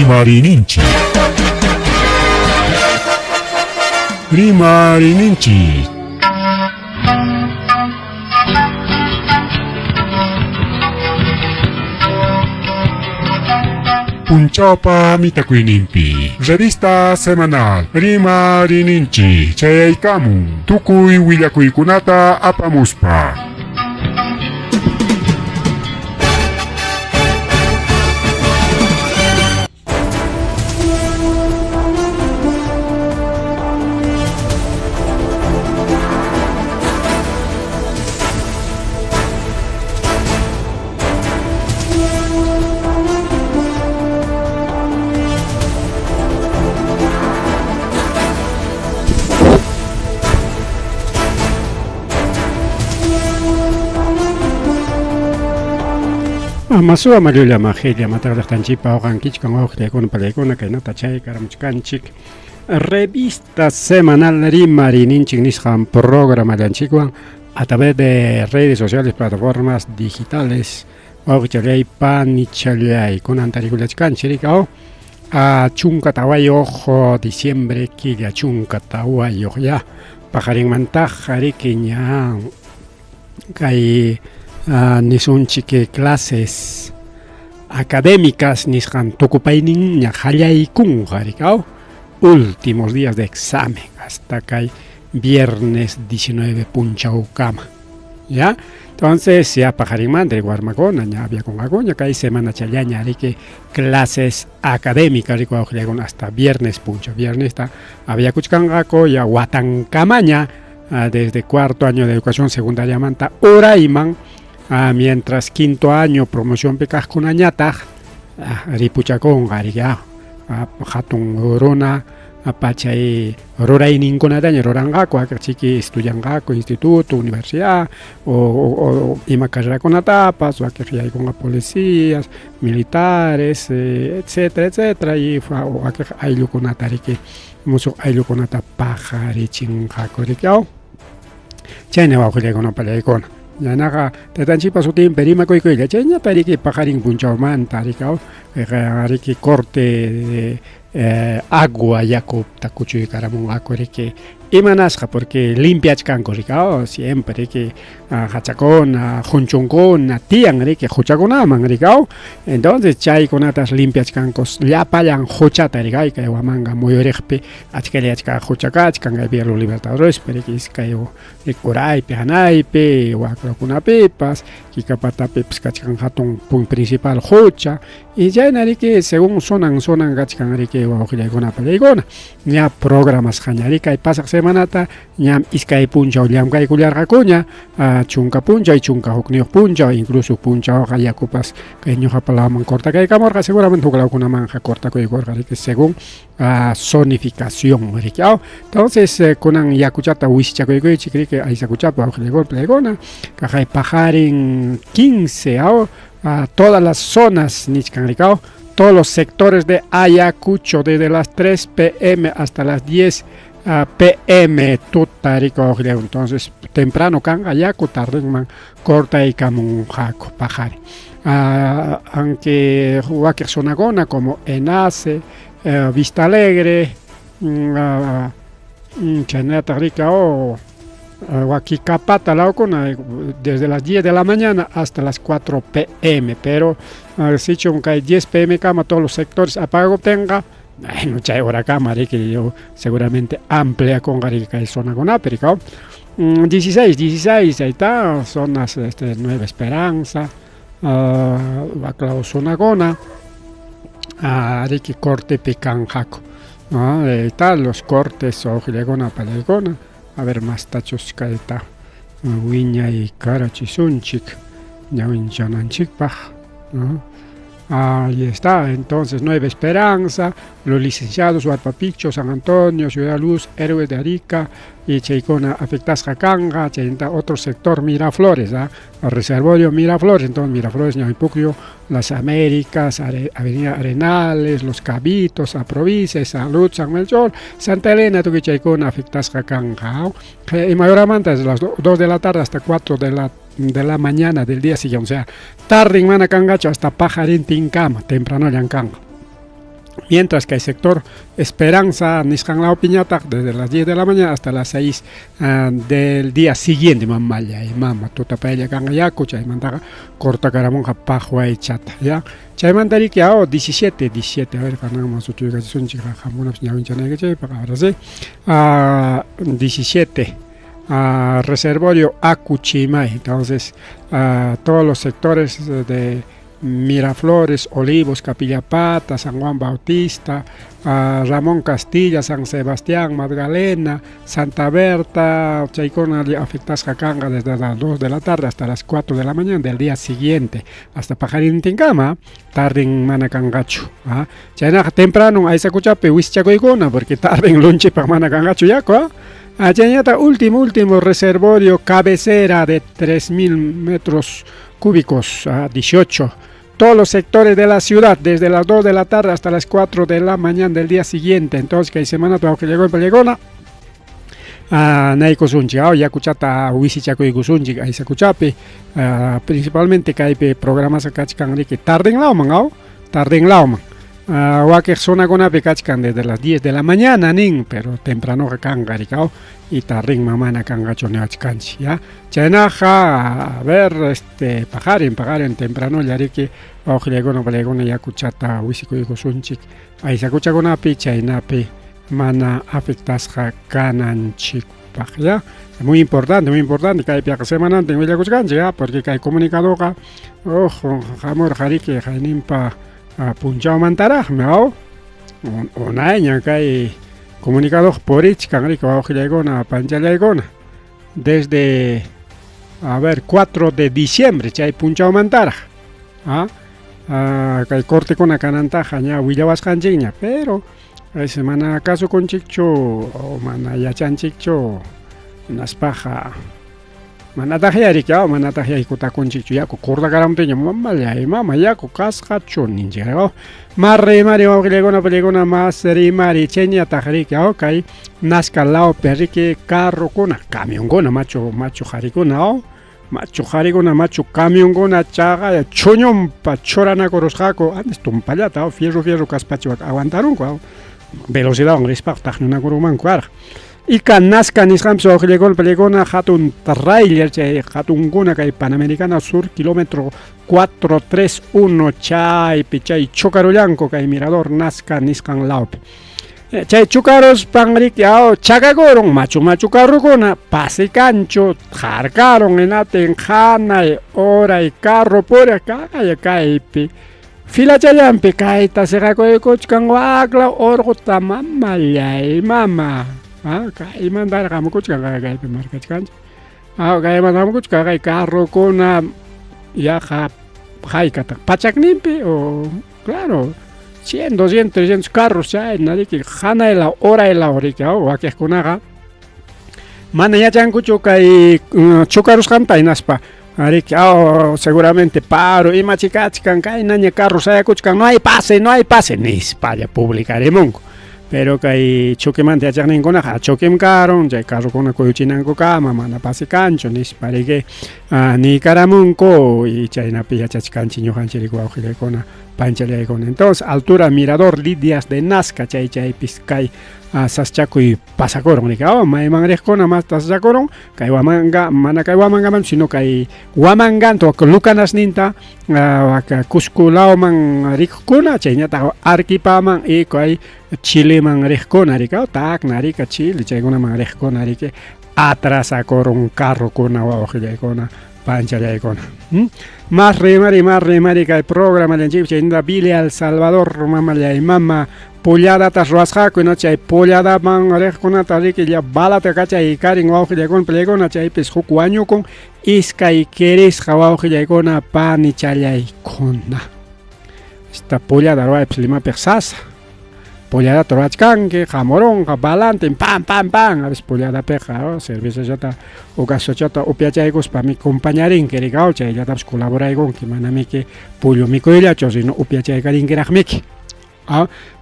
Rimariyninchik. Rimariyninchik. Punchawpa mitakuyninpi revista semanal Rimariyninchik chayaykamun tukuy willakuykunata apamuspa. Masuwa mallulla majilla mataqllaqtanchikpa waqankichkan wawqillaykuna pallaykuna kaynata chay karamuchkanchik revista semanal rimariyninchik nisqan programallanchikwan a través de redes sociales plataformas digitales wawqichallay panichallay kunan tarikullachkanchik rikaw a 14 diciembre killa 14 ya paqarinmantaq riki ña kay nisunchik clases académicas nisqan tukupayninña qallaykunqa rikaw últimos días de examen hasta kay viernes 19 punchawkama ya entonces ya paqarinmanta warmakuna ña aviakunqakuña kay semana challaña riki clases académicas riki wawqillakuna hasta viernes punchaw viernesta aviakuchkanqaku ya watankamaña desde cuarto año de educación secundariamanta urayman mientras quinto año promocionpi kaqkunañataq ripuchakunqa riki hatun runa pachay rurayninkunataña ruranqaku chiki estudianqaku instituto universidad o ima carrerakunatapas wakiq yaykunqa policías militares etcétera etcétera y wakiq ayllukunata riki musuq ayllukunata paqarichinqaku riki aw chayna wawqillaykuna pallaykuna ñanaqa taytanchikpa sutinpi rimakuykuylla chayñata riki paqarin punchawmanta riki aw riki corte de agua yakuta kuchuykaramunqaku riki imanasqa porque limpiachkanku riki aw siempre riki hachakuna qunchunkuna tiyan riki quchakunaman riki aw entonces chaykunatas limpiachkanku llapallan quchata riki ay kay Huamanga muyuriqpi achkalla achka qucha kachkan kay Villa Los Libertadorespi riki iskay uraypi hanaypi waklakunapipas Kikapatapipas kachkan hatun pun principal qucha y chayna riki según zonan zonan kachkan riki wawqillaykuna pallaykuna ña programasqaña riki kay pasaq semanata ñam iskay punchaw llamkaykullarqakuña chunka punchaw 11 punchaw incluso punchawqa yakupas kay ñuqapa lawman cortakaykamurqa seguramente huk lawkunamanqa cortakuykurqa riki según zonificación riki aw entonces kunan yakuchata wisichakuykuychik riki aysakuchapa wawqillaykuna pallaykuna kaqay paqarin 15 aw todas las zonas nichkan riki aw todos los sectores de Ayacucho desde las 3 pm hasta las 10 pm tuta riki wawqillaykuna entonces temprano kanqa yaku tardenman cortaykamunqaku paqarin aunque wakiq zonakuna como Enace Vista Alegre chaynallataq riki aw Huaquicapata lawkuna desde las 10 de la mañana hasta las 4 pm pero sichum kay 10 pm kama todos los sectores apagakuptinqa bueno chay horakama riki yo seguramente ampliakunqa riki kay zonakunapi riki aw 16 16 chayta zonas este Nueva Esperanza waklaw zonakuna riki cortepi kanqaku está los cortes wawqillaykuna pallaykuna a ver mastachus kayta wiñay karachisunchik ñawinchananchikpaq. Ahí está, entonces Nueva Esperanza, los licenciados Huarpapicho, San Antonio, Ciudad Luz, Héroes de Arica y chaykuna afectasqa kanqa, chayta otro sector Miraflores, ¿ah? Reservorio Miraflores, entonces Miraflores, Ñawipucyo, Las Américas, Avenida Arenales, Los Cabitos, Aprovincia, Salud, San Melchor, Santa Elena, tukuy chaykuna afectasqa kanqa. Ima horamanta desde las 2 de la tarde hasta 4 de la mañana del día siguiente, o sea, tarden mana kanqachu hasta paqarintinkama, tempranollan kanqa. Mientras que el sector Esperanza nisqan lawpiñataq desde las 10 de la mañana hasta las 6 del día siguiente mamallay mama tutapaylla kanqa yaku chaymantaqa cortakaramunqa paqwaychata ya chaymanta riki oh 17 17 a ver kananman suchuykachisunchik qamkunapas ñawinchanaykichikpaq ahora sí 17 reservorio Acuchimay entonces todos los sectores de Miraflores, Olivos, Capillapata, San Juan Bautista, Ramón Castilla, San Sebastián, Magdalena, Santa Berta, chaykuna afectasqa kanqa desde las 2 de la tarde hasta las 4 de la mañana del día siguiente, hasta paqarintinkama, tarden mana kanqachu. Chaynaqa temprano aysakuchapi wischakuykuna, porque tarden lunchipaq mana kanqachu yaku. Chayñata último, último reservorio cabecera de 3.000 metros cúbicos, 18. Todos los sectores de la ciudad, desde las 2 de la tarde hasta las 4 de la mañana del día siguiente. Entonces, kay semana que llegó llegó naykusunchik yakuchata wisichakuykusunchik aysakuchapi principalmente kaypi programasqa kachkan riki tarden lawman aw tarden lawman wakiq zonakunapi kachkan desde las 10 de la mañana nin pero tempranoqa kanqa riki aw y tardenman mana kanqachu niwachkanchik ya chaynaqa a ver este paqarin paqarin tempranolla riki wawqillaykuna palaykuna yakuchata wisikuykusunchik aysakuchakunapi chaynapi mana afectasqa kananchikpaq ya muy importante kaypiqa semanantin willakuchkanchik ya porque kay comunicadoqa oh hamurqa riki hayninpa punchawmantaraqmi aw unayña kay comunicadoqa purichkan riki wawqillaykuna panchallaykuna desde a ver 4 de diciembre chay punchawmantaraq kay cortekuna kanantaqa ña willawasqanchikña pero ese mana kasukunchikchu o mana yachanchikchu hinaspaqa manataqya riki manataqya hikutakunchikchu yaku cortakaramuptinña mamallay mama yaku kasqachu ninchik mas rimari wawqillaykuna pallaykuna mas rimari chayñataq riki kay Nazca lawpi riki carrokuna camionkuna machu machu qarikuna machu qarikuna machu camionkuna chaqaya chuñunpa churanakurusqaku antes tumpallata fierro fierro kaspachi aguantarunku velocidadwan rispaqa taqñunakurunmanku karqa Ika Nazca nisqanpis wawqillaykuna pallaykuna hatun trailer chay hatunkuna kay Panamericana Sur kilómetro 431 chaypi chay chocarullanku kay Mirador Nazca nisqan lawpi chay chocaruspan riki chakakurun machu machu carrokuna pase kanchu harkarun hinatin hanay uray carro puriq kay kaypi filachallanpi kayta siqakuykuchkan waklaw urquta mamallay mama kaymantaraq hamukuchkan kaypi markachkanchik kaymanta hamukuchkan kay carrokuna yaqa haykataq pachakninpi o claro 100, 200, 300 carros chayna riki hanay law uray law riki wakiqkunaqa mana yachankuchu kay chocarusqanta hinaspa riki seguramente paro imachi kachkan kaynaña carro sayakuchkan no hay pase no hay pase nispalla publicarimunku pero kay choquemanta yachaqninkunaqa choquem karun chay carrokuna kuyuchinankukama mana pase kanchu nispa riki niykaramunku y chaynapi yachachkanchik ñuqanchik riki wawqillaykuna panchallaykuna entonces altura Mirador Lidias de Nazca chay chaypis kay saschakuy pasakurun riki mayman riqkuna masta sachakurun kay Huamanga mana kay Huamangaman sino kay Huamanganta Lucanasninta Cusco lawman riqkuna chayñataq Arequipaman y kay Chileman riqkuna riki Tacna Arica Chile chaykunaman riqkuna riki atrasakurun carrokuna wawqillaykuna panchallaykuna mas rimari mas rimari kay programallanchikpi chaynata Villa El Salvador mamallay mama polladatas ruwasqaku no chay polladaman riqkunata riki lla balata kachaykarin wawqillaykuna pallaykuna chaypis huk wañukun iskay kirisqa wawqillaykuna panichallaykuna esta pollada ruwaypis Limapiq sasa polladata ruwachkanki hamurunqa balantin pam pam pam a veces polladapiqa cervezachata o gasochata upyachaykuspa compañarinki riki chayllatapas colaboraykunki manamiki pollo mikuyllachu sino upyachaykarinkirakmiki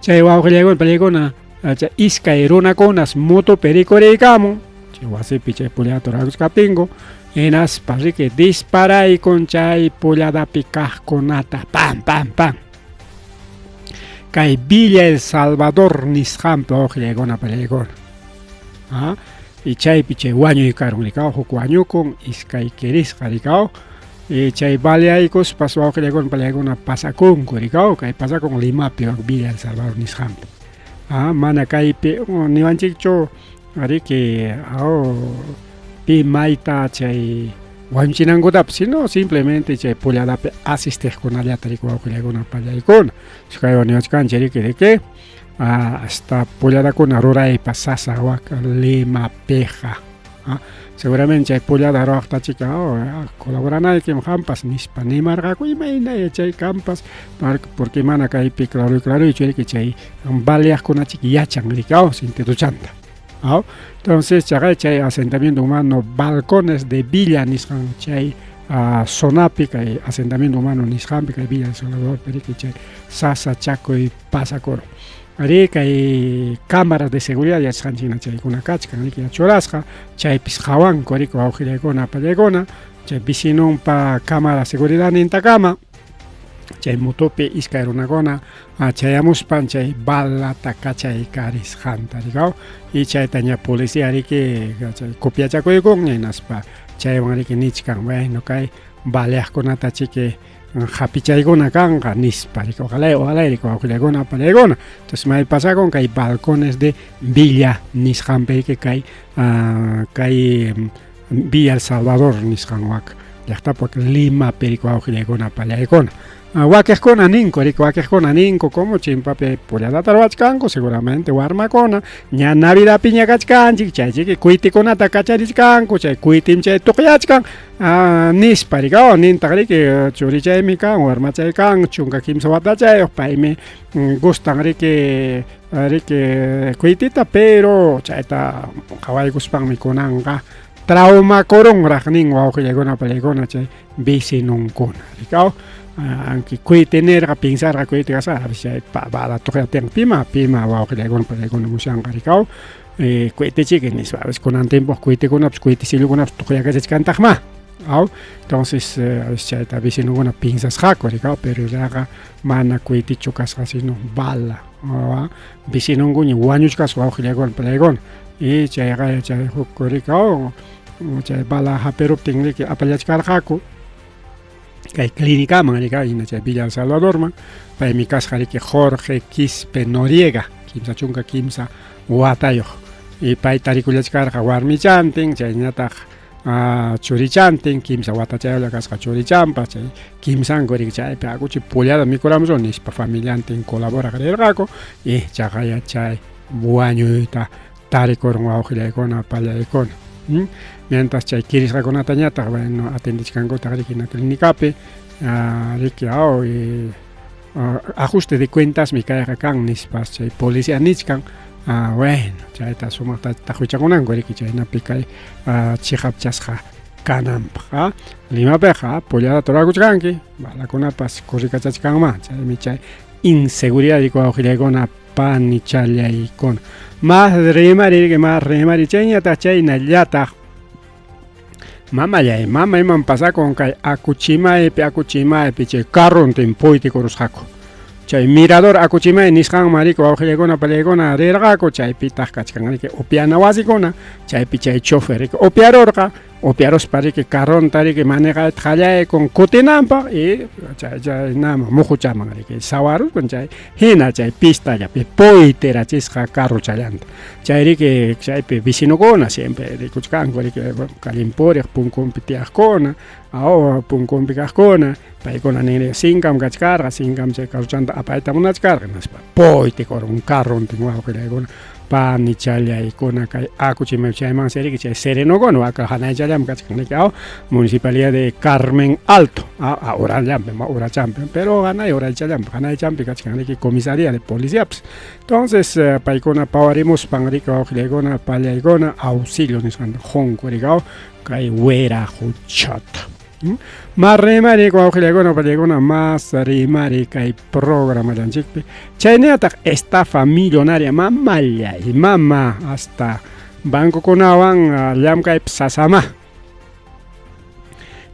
chay wawqillaykuna pallaykuna chay iskay runakunas motopi rikuriykamun chay wasipi chay pollada rurakuchkaptinku hinaspa riki disparaykun chay polladapi kaqkunata pam pam pam. Kay Villa El Salvador nisqanpi wawqillaykuna pallaykuna. Ah, y chaypi chay wañuy karun rikaw, huk wañukun, iskay kirisqa rikaw. Y chay baleaykuspas wawqillaykuna pallaykuna pasakunku rikaw, kay pasakun Limapi Villa El Salvador nisqanpi. Ah, mana kaypi niwanchikchu ariki aw pi mayta chay wañuchinankutapas, sino simplemente chay pulladapi asistiqkunallata riki wawqillaykuna pallaykuna. Kaywan niwachkanchik riki de que hasta pulladakuna ruraypas sasa wak Limapiqa. Seguramente chay pullada ruwaqta chika colaboranaykim qampas nispa nimarqaku imayna chay kampas porque mana kaypi claro claroychu riki chay baleaqkunachik yachan riki aw sentidochanta. Aw entonces chaqay chay asentamiento humano balcones de villa nisqan chay zonapi kay asentamiento humano nisqanpi kay Villa El Salvador riki chay sasachakuy pasakurun. Arí kay cámaras de seguridad yachasqanchik chaykuna kachkan riki churasqa chaypis qhawanku riki wawqillaykuna apallaykuna chay vecinonpa cámara seguridad nintakama chay motopi iskay runakuna chayamuspan chay balata kachaykarisqanta rikaw y chayta ña policía riki chay copiachakuykun hinaspa chaywan riki nichkan bueno kay baleaqkunata chiki hapichaykuna kanqa nispa riki ojalá ojalá riki wawqillaykuna apallaykuna. Entonces may pasakun kay balcones de Villa nisqanpi riki kay kay Villa El Salvador nisqan wak llaqtapi Limapi riki wawqillaykuna apallaykuna. Wakiqkuna ninku riki wakiqkuna ninku como chimpapi pulladata ruwachkanku seguramente warmakuna ña Navidapiña kachkanchik chay chiki kuitikunata kacharichkanku chay kuitim chay tuqyachkan nispa riki oh nintaq riki churichaymi kan warmachay kan 13 watachayuq paymi gustan riki riki kuitita pero chayta qhawaykuspanmi kunanqa traumakurunraq nin wawqillaykuna pallaykuna chay vecinonkuna rikaw aunque kuiti nirqa pinsarqa kuiti kasqa a veces chay bala tuqyaptinqa pima pima wawqillaykuna pallaykuna musyanqa rikaw kuitichiki nispa a veces kunan tiempo kuitikunapas kuiti sillukunapas tuqyakachachkantaqma aw entonces a veces chayta vecinokuna pinsasqaku rikaw pero yaqa mana kuitichu kasqa sino bala vecinonkuña wañuchkasqa wawqillaykuna pallaykuna y chayqa chay huk rikaw chay bala hapiruptin riki apallachkarqaku kay clínicaman riki hina chay Villa El Salvadorman paymi kasqa riki Jorge Quispe Noriega 33 watayuq y payta rikullachkarqa warmichantin chaynataq churichantin 3 watachayuqlla kasqa churichanpas chay kimsanku riki chaypi akuchi pullada mikuramusun nispa familiantin colaboraq rirqaku y chaqaya chay wañuyta tarikurun wawqillaykuna pallaykuna. Mientras chay kirisqakunatañataq bueno atendichkankutaq riki na clínicapi riki aw y ajuste de cuentasmi kayqa kan nispas chay policía nichkan bueno chayta sumaqta taqwichakunanku riki chaynapi kay chiqapchasqa kananpaq. Limapiqa pulladata rurakuchkanki balakunapas corrikachachkanman chaymi chay inseguridad wawqillaykuna panichallaykuna. Mas rimari mas rimari chayñataq chaynallataq mamallay mama iman pasakun kay Akuchimaypi Akuchimaypi chay carrontin puytikurusqaku chay mirador Akuchimay nisqanman riki wawqillaykuna pallaykuna rirqaku chaypitaq kachkan riki upiana wasikuna chaypi chay chofer riki upiarurqa upiaruspa riki carronta riki manejayta qallaykun kutinanpaq y chay chaynama muhuchaman riki sawaruspan chay hina chay pistallapi puytirachisqa carrochallanta chay riki chaypi vecinokuna siempre rikuchkanku riki callen puriq punkunpi tiyaqkuna aw punkunpi kaqkuna paykuna nin sinkam kachkarqa sinkam chay carrochanta apayta munachkarqa nispa puytikurun carrontin wawqillaykuna panichallaykuna kay Akuchimay chaymansi riki chay serenokuna waka hanaychallam kachkan riki aw municipalidad de Carmen Alto urallampi urachampi pero hanay uraychallampi hanaychampi kachkan riki comisaría de policiapas entonces paykuna pawarimuspan riki wawqillaykuna pallaykuna auxilio nisqanta qunku riki aw kay wiraquchata. Mas rimari wawqillaykuna pallaykuna mas rimari kay programallanchikpi chaynataq estafa millonaria mamallay mama hasta bancokunawan llamkaypi sasama.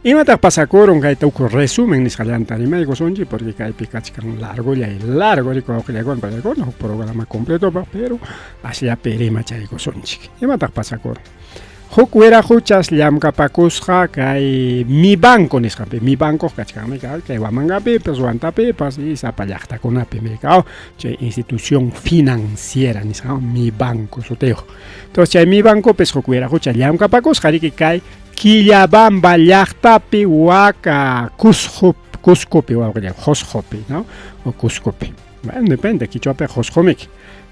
Imataq pasakurun kayta huk resumen nisqallanta rimaykusunchik porque kaypi kachkan largollay largo riki wawqillaykuna pallaykuna huk programa completopaq pero asllapi rimachaykusunchik. Imataq pasakurun? Huk wiraquchas llamkapakusqa kay Mi Banco nisqanpi, Mi Bancoq kachkanmi kay Huamangapipas, Huantapipas y sapa llaqtakunapimi chay institución financiera nisqan Mi Banco sutiyuq. Entonces chay Mi Bancopis huk wiraqucha llamkapakusqa riki kay Quillabamba llaqtapi waka Cusco, Cuscopi wawqillan, Qosqopi, ¿no? O Cuscopi. Bueno, depende, quichuapi Qosqomiki.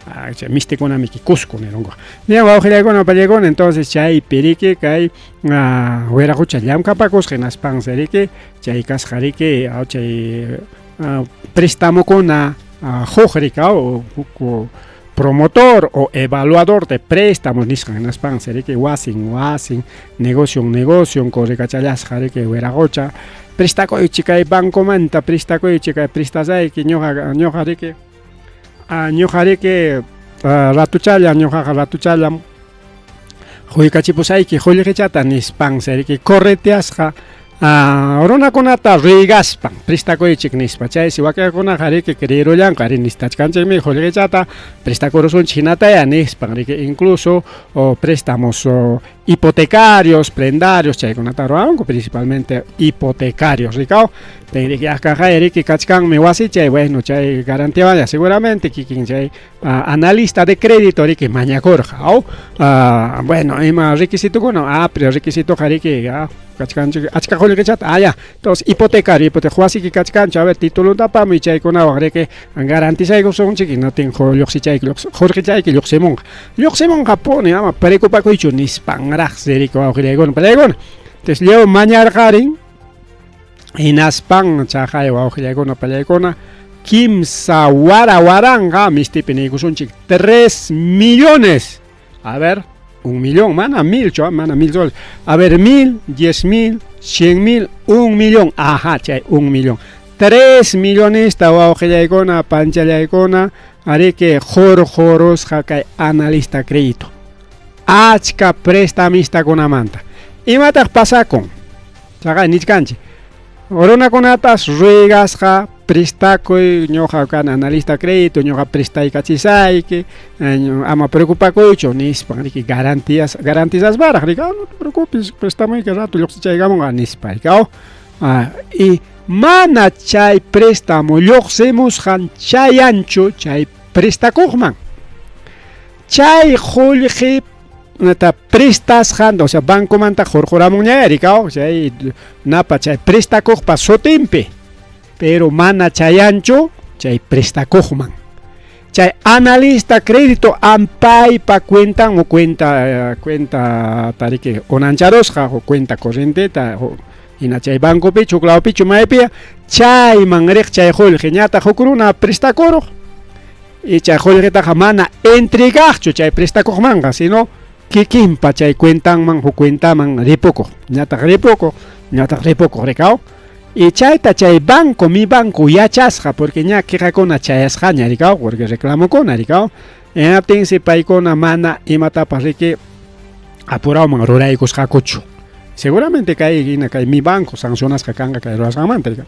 Ah, chay mistikunamiki Cusco nirunku. Niyan wawqillaykuna pallaykuna, entonces chaypi riki kay ah, wiraqucha llamkapakusqa hinaspansi riki chay kasqa riki ah, chay ah, prestamukuna ah, huk riki ah, huk promotor o evaluador de préstamos nisqan hinaspansi riki wasin wasin negocion negocion correcachallasqa riki wiraqocha prestakuychik kay bancomanta prestakuychik kay prestasayki ñuqa ñuqa riki ñuqa riki ratuchalla ñuqaqa ratuchallam quykachipusayki qullqichata nispansi riki correteasqa runakunata ruegaspan prestakuychik nispa chaysi wakinkunaqa riki creerullanku arí necesitachkanchikmi qullqichata prestakurusunchik hinataya nispan riki incluso o préstamos o hipotecarios, prendarios chaykunata ruwanku principalmente hipotecarios rikaw riki akaqay riki kachkanmi wasichay bueno chay garantiawan seguramente kikin chay analista de crédito riki mañakurqa aw bueno ima requisitokuna pero requisitoqa riki kachkanchik achka qullqichata ah ya entonces hipotecario hipoteca wasiki kachkanchu a ver titulonta apamuy chaykunawan riki garantizaykusunchik hinaptin lluqsichayki qullqichayki lluqsimunqa lluqsimunqapuni ama preocupakuychu nispanraqsi riki wawqillaykuna pallaykuna entonces lliw mañarqarin hinaspan chaqay wawqillaykuna pallaykuna kimsa wara waranqa mistipi niykusunchik 3 millones a ver un millón mana milchu mana mil soles a ver 1000, 10,000, 100,000, 1 millón ajá chay 1 millón 3 millonesta wawqillaykuna panchallaykuna ariki qurqurusqa kay analista crédito achka prestamistakunamanta imataq pasakun chaqay nichkanchik runakunatas ruegasqa prestakuy ñuqa kan analista crédito ñuqa prestaykachisayki ama preocupakuychu nispan riki garantías garantizasparaq riki no te preocupes prestamuyki rato lluqsichaykamunqa nispa riki y mana chay préstamo lluqsimusqan chayanchu chay prestakuqman chay qullqi prestasqan o sea bancomanta qurquramunña rikaw chay napa chay prestakuqpa sutinpi pero mana chayanchu chay prestakuqman chay analista crédito ampaypa cuentan o cuenta cuenta tariki unancharusqa o cuenta corrienteta hina chay bancopichu huk lawpichu maypi chayman riq chay qullqi ñataq huk runa prestakuruq y chay qullqitaqa mana entregaqchu chay prestakuqmanqa sino kikinpa chay cuentanman huk cuentaman ripukuq ñataq ripukuq ñataq ripukuq rikaw y chayta chay banco mi banco yachasqa porque ña quejakuna chayasqaña rikaw porque reclamokuna rikaw hinaptinsi paykuna mana imatapas riki apurawman ruraykusqakuchu seguramente kay hina kay mi banco sancionasqa kanqa kay rurasqanmanta rikaw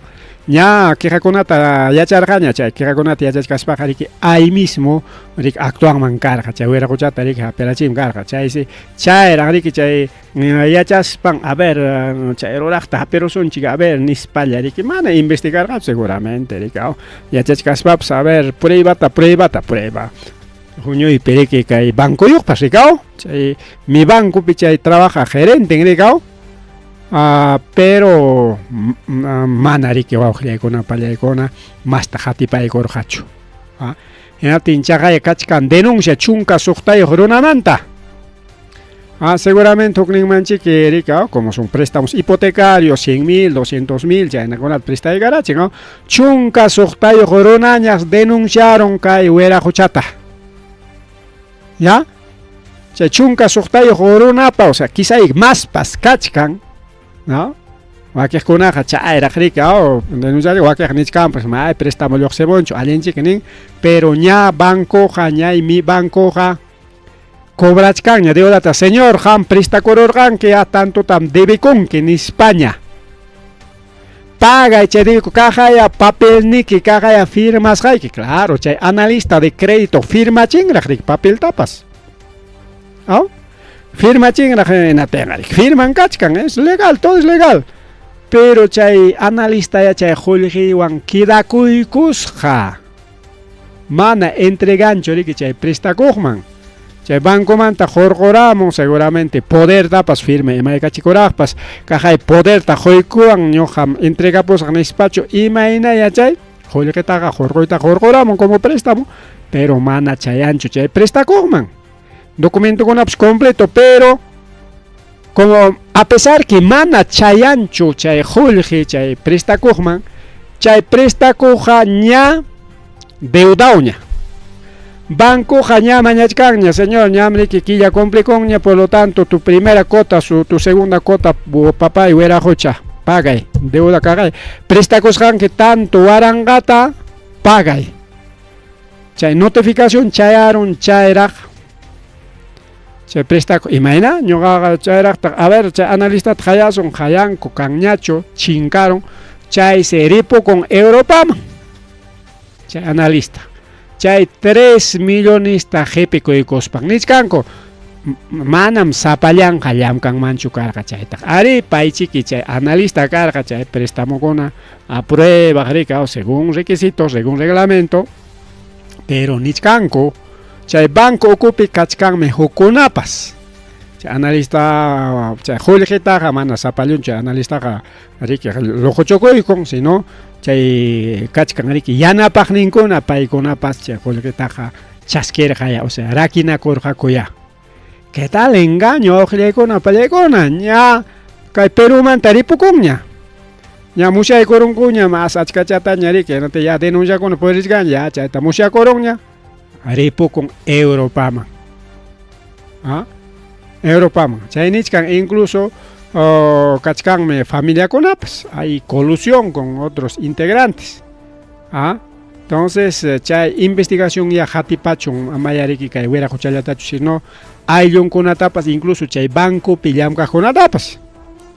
ña quejakunata yacharqaña chay quejakunata yachachkaspaqa riki ahí mismo riki actuanman karqa chay wiraquchata riki hapirachinman karqa chaysi chayraq riki chay yachaspan a ver chay ruraqta hapirusunchik a ver nispalla riki mana investigarqachu seguramente riki yachachkaspapas a ver pruebata pruebata prueba huñuypi riki kay bancoyuqpas rikaw chay mi bancopi chay trabaja gerente rikaw pero mana riki wawqillaykuna pallaykuna masta hatipaykurqachu hinaptin chaqay kachkan denuncia 16 runamanta. Seguramente hukninmanchik rika como son préstamos hipotecarios 100,000, 200,000 chaynakunata prestaykarachin ¿no? 16 runañas denunciaron kay wiraquchata ya chay 16 runapa o sea quizá maspas kachkan, ¿no? Wakiqkunaqa chayraq riki denunciar wakiq nichkanpas may préstamo lluqsimunchu allinchik nin pero ña bancoqa ñay mi bancoqa cobrachkanña deudata señor qam prestakururqanki a tantotam debekunki nispaña. Pagay chay debeko kaqaya papelniki kaqaya firmasqayki. Claro, chay analista de crédito firmachinraq rik papeltapas. ¿Aw? Firmachinraq hinaptinqa rik firman kachkan, es legal, todo es legal. Pero chay analista ya chay qullqiwan quedakuykusqa. Mana entreganchu riki chay prestakuqman. Chay bancomanta hurquramun seguramente podertapas firme imaykachikuraqpas kaqay poderta quykuwan ñuqam entregapusaq nispachu imaynaya chay qullqitaqa hurquyta hurquramun como préstamo, pero mana chayanchu chay prestakuqman. Documentokunapas completo, pero como a pesar que mana chayanchu chay qullqi chay prestakuqman, chay prestakuqqa ña deudauña. Bancoqa ña mañachkanña, señor, ñam riki quilla cumplikunña, por lo tanto, tu primera cuota, tu segunda cuota, papay, wiraqucha, pagay, deuda kaqay. Prestakusqanki tanto waranqata, pagay. Chay notificación chayarun chayraq. Chay prestaku, imayna, ñuqaqa chayraqtaq, a ver, chay analistata qayasun, qayanku, kanñachu, chinkarun, chay se ripukun Europaman. Chay analista. Chay 3 millonesta qipikuykuspan nichkanku, manam sapallanqa llamkanmanchu karqa chaytaq. Ari paychiki chay analista karqa chay prestamokuna aprueba rika según requisitos, según reglamento, pero nichkanku chay banco ukupi kachkanmi hukkunapas. Chay analista chay qullqitaqa mana sapallunchu chay analistaqa riki luquchukuykun, sino chay kachkan riki yanapaqninkuna paykunapas chay qullqitaqa chaskirqa ya, o sea, rakinakurqaku ya. ¿Qué tal engaño, wawqillaykuna, pallaykuna? Ña kay Perumanta ripukunña. Ña musyaykurunkuña mas achkachataña riki, ya denunciakuna purichkan ya chayta musyakurunña ripukun Europaman. ¿Ah? Europaman. Chay nichkan incluso kachkanmi familiakunapas, hay colusión con otros integrantes. ¿Ah? Entonces, chay investigación ya hatipachun amaya riki kay wiraquchallatachu, sino ayllunkunatapas, incluso chay bancopi llamkaqkunatapas.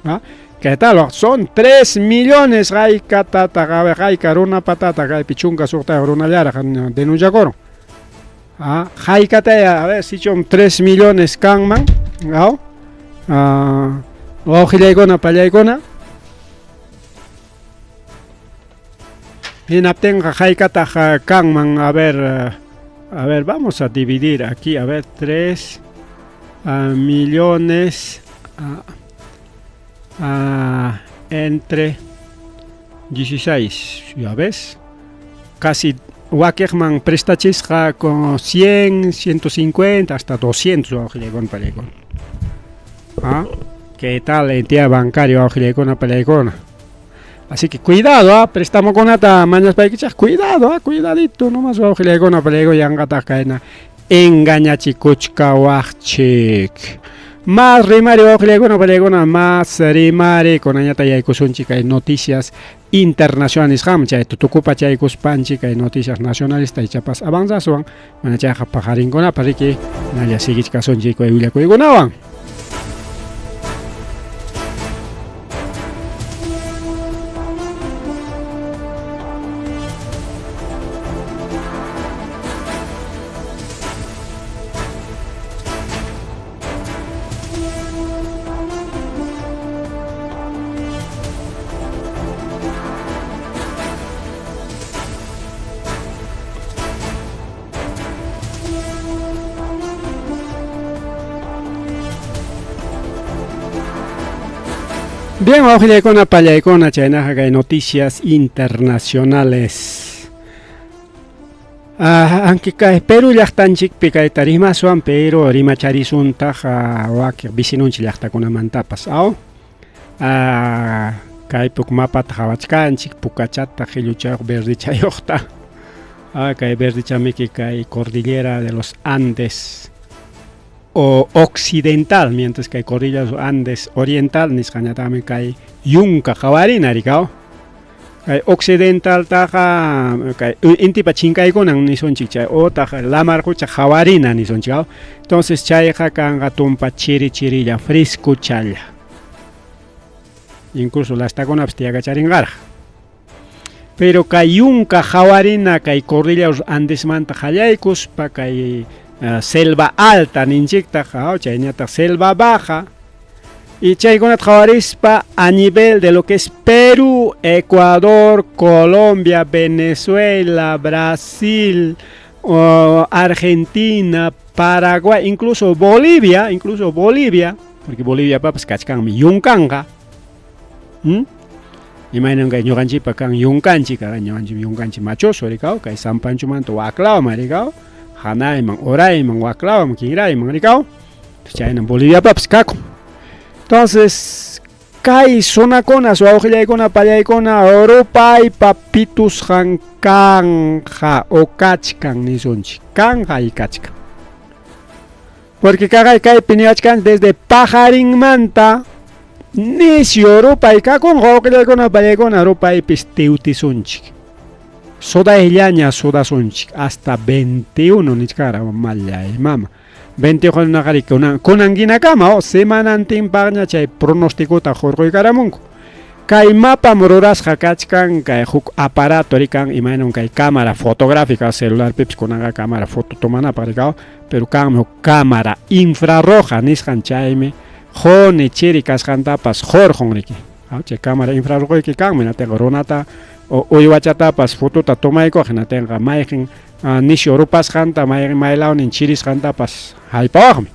¿Ah? ¿Qué tal? Son 3 millones haykatata, hayka runa patata, kaypi chunka suqtayuq runallaraq denunciakurun. Ah, haykataya, a ver, si son 3 millones kanman, ¿no? Ah, wawqillaykuna, pallaykuna. Hinaptinqa haykataq kanman, a ver, vamos a dividir aquí, a ver, 3 millones entre 16, ya ves, casi wakiqman prestachisqa con 100, 150, hasta 200 wawqillaykuna, pallaykuna. ¿Ah? ¿Qué tal entidad bancaria wawqillaykuna, pallaykuna? Así que cuidado, ¿ah? Prestamokunata mañaspaykichik, cuidado, ¿ah? Cuidadito nomás wawqillaykuna, pallaykuna, yanqataq kayna engañachikuchkawaqchik. Más rimari wawqillaykuna, pallaykuna, más rimari kunañata yaykusunchik kay noticias internacionales nisqaman, chay tutukupa chaykuspanchik kay noticias nacionales ichapas avanzasuwan, mana chayqa paqarinkunapa riki nalla siguichkasunchik kay willakuykunawan. Bien, wawqillaykuna, pallaykuna, chaynaqa kay noticias internacionales. Aunque kay Perú llaqtanchikpi kayta rimaswan, pero rimacharisuntaq wakiq vecinonchik llaqtakunamantapas, aw? Kaypuk mapata qhawachkanchik, pukachata, qilluchayuq, verdichayuqta. Kay verdichamiki kay cordillera de los Andes o occidental, mientras que cordillera de los Andes oriental nisqañataqmi kay yunka qhawarina rikaw. Kay occidental taqa kay intipa chinkaykunan nisunchik chay otaq lamar qucha qhawarina nisunchik, aw? Entonces chayqa kanqa tumpa chiri chirilla, frescochalla. Incluso lastakunapas tiyakacharinqaraq. Pero kay yunka hawarina kay cordillera Andesmanta qallaykuspa kay selva alta ninchiktaq, chayñataq selva baja. Y chaykunata qawarispa a nivel de lo que es Perú, Ecuador, Colombia, Venezuela, Brasil, Argentina, Paraguay, incluso Bolivia, porque Bolivia papas kachkanmi yunkanqa. Imaynan kay ñuqanchikpa kan yunkanchik, ñuqanchik yunkanchik machoso rikaw, kay San Panchomanta waklawaman rikaw, hanayman, urayman, waklawaman, kinrayman rikaw. Chaynan Boliviapapas kakun. Entonces, kay zonakuna, wawqillaykuna, pallaykuna, rupaypa pitusqan kanja o kachkan nisunchik, kanja y kachkan. Porque kaqay kaypi niwachkan desde pajarinmanta nisyu rupay kakunqa, wawqillaykuna, pallaykuna, rupaypis tiwtisunchik. Sudayllaña sudasunchik hasta 21 nichkara mallay mama. 21 naqari kunankinakama semanantinpaqña chay pronósticota hurquykaramunku. Kay mapam rurasqa kachkan kay huk aparato rikan imaynam kay cámara fotográfica celularpipis kunanqa cámara foto tomanapaq rikaw, pero kanmi huk cámara infrarroja nisqan chaymi quni chiri kasqantapas hurqun riki. Chay cámara infrarroja kanmi hinatinqa runata uywachatapas fotota tomaykuq hinatinqa mayqin nisyu rupasqanta maylawnin chirisqantapas haypawaqmi.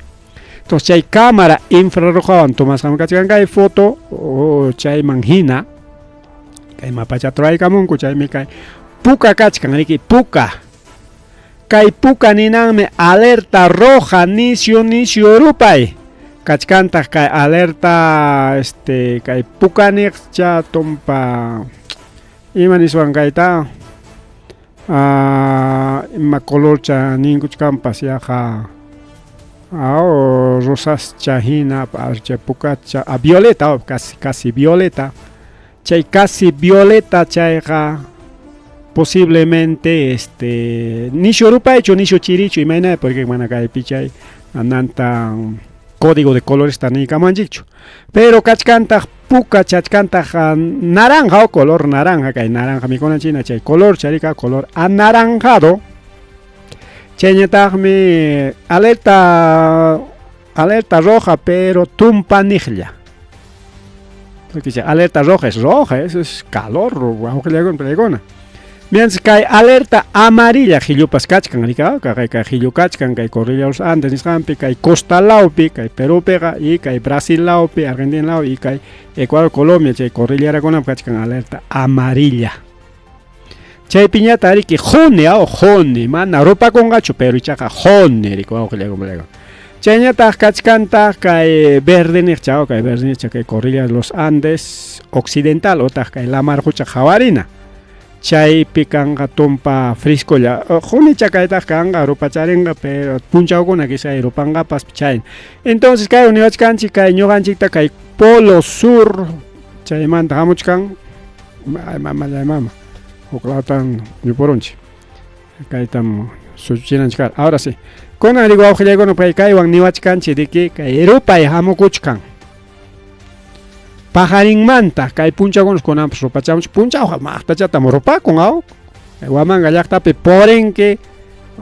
Entonces chay cámara infrarrojawan tomasqan kachkan kay foto chayman hina kay mapachata ruraykamunku chaymi kay puka kachkan riki puka. Kay puka ninanmi alerta roja nisyu nisyu rupay. Kachkantaq kay alerta kay puka niqcha tumpa ima niswan kayta ima colorcha ninkuchkanpas yaqa rosascha hina chay pukacha violeta casi casi violeta chay casi violeta chayqa posiblemente nisyu rupaychu nisyu chirichu imayna porque mana kaypi chay ananta código de colores niykamanchikchu pero kachkantaq puka chachkantaq naranja o color naranja kay naranja mikunanchik chay color charika color anaranjado chayñataqmi alerta alerta roja pero tumpaniqlla porque alerta roja es roja, eso es calor wawqillaykuna. Mientras kay alerta amarilla hillupas kachkan rika kay kay hillu kachkan kay cordillera los Andes nisqanpi kay costa lawpi kay Perúpiqa y kay Brasil lawpi Argentina law y kay Ecuador Colombia chay cordillerakunap kachkan alerta amarilla. Chaypiñata riki quni quni mana rupakunqachu pero ichaqa quni riki wawqillaykuna. Chayñataq kachkantaq kay verde niqcha kay verde niqcha kay cordillera de los Andes occidental otaq kay lamar qucha hawarina. Chaypi kanqa tumpa frescolla qunicha kaytaq kanqa rupacharinqa pero punchawkuna quizá rupanqapas chayna. Entonces kay niwachkanchik kay ñuqanchikta kay polo sur chaymanta hamuchkan ay mamallay mama huk lawtan ñupurunchik kaytam suchuchinanchik kara. Ahora sí kunan riku wawqillaykuna kay kaywan niwachkanchik riki kay rupay hamukuchkan paqarinmanta kay punchawkunas kunanpas rupachamunchik punchawqa maqtachatam rupakun aw Huamanga llaqtapi purinki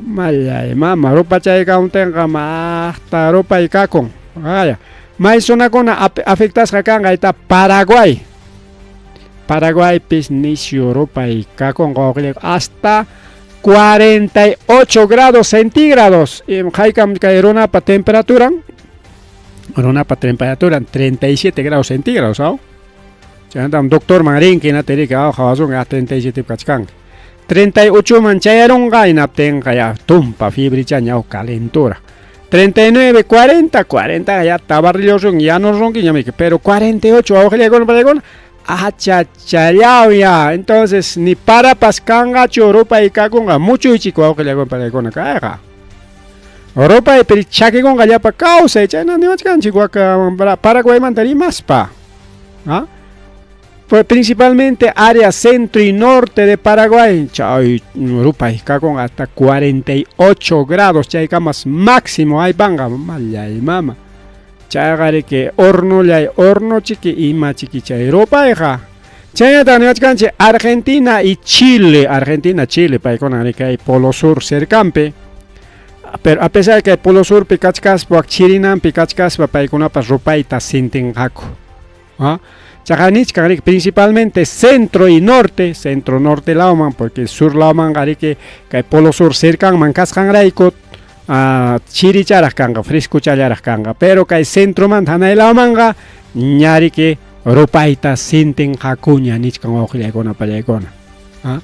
mallay mama rupachaykamuntinqa maqta rupay kakun aya may zonakuna afectasqa kanqa ayta Paraguay Paraguaypis nisyu rupay kakunqa wawqillayku hasta 48 grados centígrados haykam kay runapa temperaturan runapa temperaturan 37 grados centígrados aw chaymantam doctorman rinki hinata riki qawasunki 37 kachkanki 38 man chayarunqa hinaptinqa ya tumpa fiebrichaña calentura 39, 40, 40 ya tabarrillosun ya no ronki ña pero 48 wawqillaykuna pallaykuna achachallaw ya entonces ni parapas kanqachu rupay kakunqa muchuychik wawqillaykuna pallaykuna kayqa rupay pero chakikunqa llapa kawsay chayna niwachkanchik waka Paraguaymanta rimaspa ¿ah? Pues principalmente área centro y norte de Paraguay, chay rupay kakunqa hasta 48 grados chaykamas máximo aypanqa mallay mama chayqa riki hornollay horno chiki ima chiki chay rupayqa. Chaynataq niwachkanchik Argentina y Chile, Argentina, Chile, paykuna kay Polo Sur cercanpi. Pero a pesar de que Polo Surpi kachkaspa, chirinampi kachkaspa, paykunapas rupayta sintinqaku. ¿Ah? Chaqa nichkan principalmente centro y norte, centro norte lawman, porque sur lawman riki kay Polo Sur cercanman kasqanrayku chiricharaq kanqa, frescuchallaraq kanqa, pero kay centromanta hanay lawmanqa ñariki rupayta sintinqakuña nichkan wawqillaykuna pallaykuna. ¿Ah?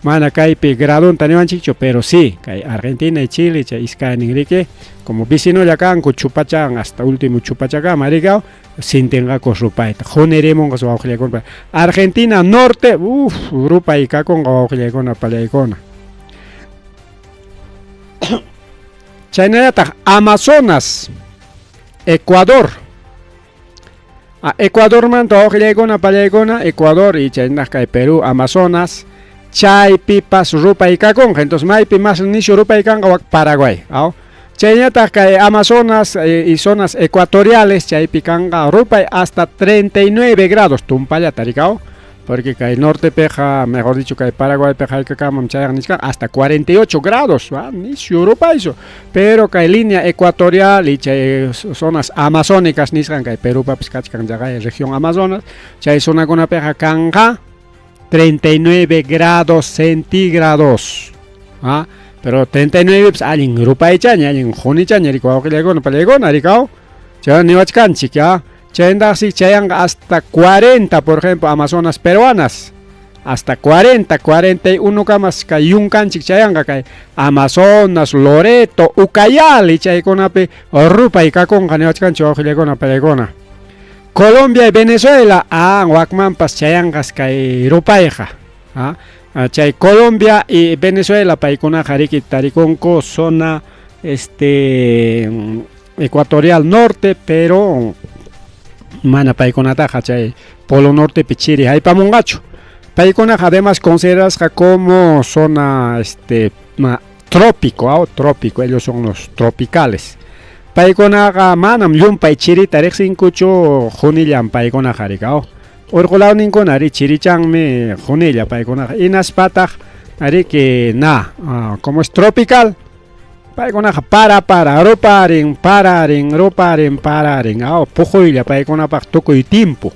Mana kaypi gradunta niwanchikchu, pero sí, kay Argentina y Chile chay iskaynin riki, como vecinolla kanku chupachan hasta último chupachakama rikaw, sintinqaku rupayta. Qunirimunqa wawqillaykuna. Argentina norte, uff, rupay kakunqa wawqillaykuna pallaykuna. Chaynallataq Amazonas, Ecuador. Ecuadormanta wawqillaykuna pallaykuna, Ecuador y chaynaq kay Perú, Amazonas, chaypipas rupay kakunqa. Entonces maypi más nishu rupay kanqa wak Paraguay. ¿Aw? Chaynataq kay Amazonas y zonas ecuatoriales chaypi kanqa rupay hasta 39 grados tumpallata rikaw, porque kay norte peja, mejor dicho kay Paraguay peja haykakamam chayaq nichkan hasta 48 grados, ¿va? Nishu rupaysu. Pero kay línea ecuatorial y chay zonas amazónicas nisqan kay Perupapis kachkan chaqay región Amazonas, chay zonakunapiqa kanqa 39 grados centígrados. ¿Ah? Pero 39 pues allin rupaychaña, allin qunichaña rikaw wawqillaykuna pallaykuna rikaw. Chay niwachkanchik ya. Chayntaqsi chayanqa hasta 40, por ejemplo, Amazonas peruanas. Hasta 40, 41 kamas kay yunkanchik chayanqa kay Amazonas, Loreto, Ucayali chaykunapi rupay kakunqa niwachkanchik wawqillaykuna pallaykuna. Colombia y Venezuela, wakmanpas chayanqas kay rupayqa. Chay Colombia y Venezuela paykunaqa riki tarikunku zona ecuatorial norte, pero mana paykunataqa chay polo nortepi chiri haypamunqachu. Paykunaqa además considerasqa como zona trópico, trópico, ellos son los tropicales. Paykunaqa manam llumpay chirita riqsinkuchu, qunillan paykunaqa rikaw. Urqu lawninkuna ri chirichanmi qunilla paykunaqa. Hinaspataq riki na, como es tropical, paykunaqa para ruparin, pararin, ruparin, pararin, puquylla paykunapaq tukuy timpu.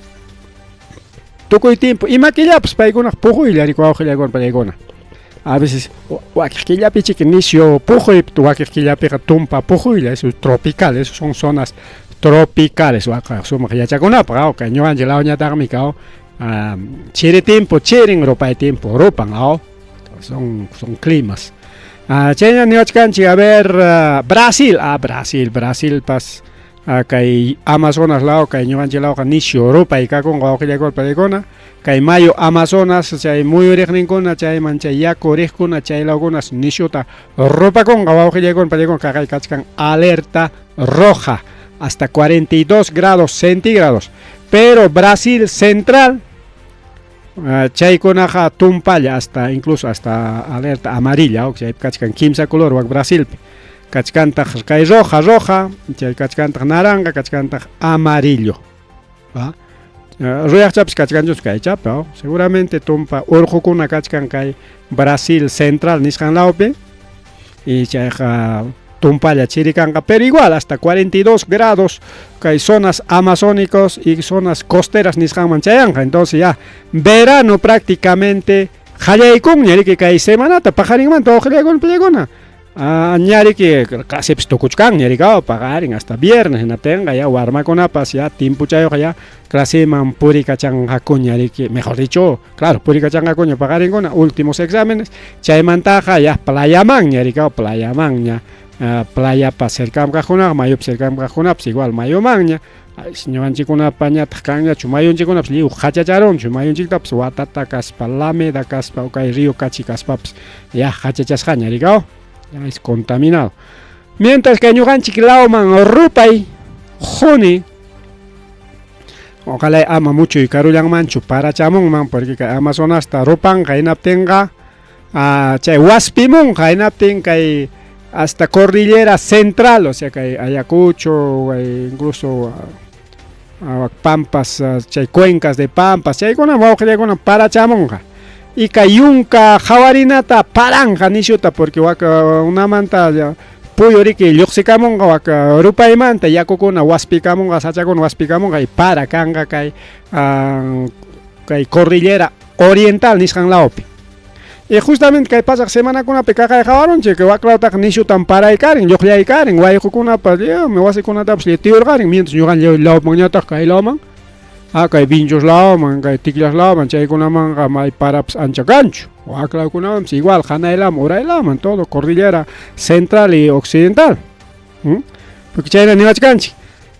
Tukuy timpu, ima killapas paykunaqa puquylla rikuy wawqillaykuna pallaykuna. A veces wakiq killapi chiki nisyu puquy, wakiq killapiqa tumpa puquylla, eso es tropical, eso son zonas tropicales, waqa sumaq yachakunapaq, kay ñuqanchik lawñataqmi kaw chiri timpu chirin, rupay timpu rupan, son climas. Chayna niwachkanchik, a ver, Brasil, Brasil, Brasilpas kay Amazonas law, kay ñuqanchik lawqa nisyu rupay kakunqa wawqillaykuna pallaykuna, kay mayo Amazonas chay muyuriqninkuna chayman chay yaku riqkuna chay lawkunas nishuta rupakunqa wawqillaykuna pallaykuna, kaqay kachkan alerta roja hasta 42 grados centígrados. Pero Brasil central chaykunaqa tumpalla hasta incluso hasta alerta amarilla, chaypi kachkan kimsa color wak Brasilpi. Kachkantaq kay roja, roja, chay kachkantaq naranja, kachkantaq amarillo. ¿Va? Ruyaqchapis kachkanchus kaychapi, seguramente tumpa urqukuna kachkan kay Brasil central nisqan lawpi y chayqa tumpalla chiri kanqa, pero igual hasta 42 grados kay zonas amazónicos y zonas costeras nisqanman chayanqa. Entonces ya verano prácticamente qallaykunña riki kay semanata paqarinmanta wawqillaykuna pallaykuna. Ñariki clasepis tukuchkanña rikaw paqarin hasta viernes hinaptinqa ya warmakunapas ya timpuchayuqa ya claseman purikachanqakuña riki, mejor dicho, claro, purikachanqakuña paqarinkuna últimos exámenes, chaymantaqa ya playamanña rikaw, playamanña, playapa cercan kaqkunaqa, mayupa cercan kaqkunapas igual mayumanña. Ñuqanchikkunapañataq kanñachu mayunchikkunapas lliw qhachacharunchu, mayunchiktapas watata kaspa, Lameda kaspa, kay río Cachi kaspapas ya qhachachasqaña rikaw, ya es contaminado. Mientras que ñuqanchik lawman rupay quni, ojalá ama mucho y karullanmanchu parachamunman, porque kay Amazonasta rupanqa hinaptinqa chay waspimunqa hinaptin kay hasta cordillera central, o sea kay Ayacucho, incluso Pampas chay cuencas de Pampas chaykunam wawqillaykuna parachamunqa. Y kay yunka qawarinata paranqa nishuta porque wak unamanta puyu riki lluqsikamunqa wak rupaymanta yakukuna waspikamunqa sachakuna waspikamunqa y para kanqa kay kay cordillera oriental nisqan lawpi. Y justamente kay pasaq semanakunapi kaqay qawarunchik wak lawtaqa nishutam paraykarin lluqllaykarin wayqukunapas lliwmi wasikunatapas llitiyurqarin mientras ñuqanchik lawmanñataq kay lawman kay Vinchos lawman kay Ticllas lawman chaykunamanqa may parapas ancha kanchu. Wak lawkunamanpas igual hanay lawman uray lawman todo cordillera central y occidental. Porque chayna niwachkanchik.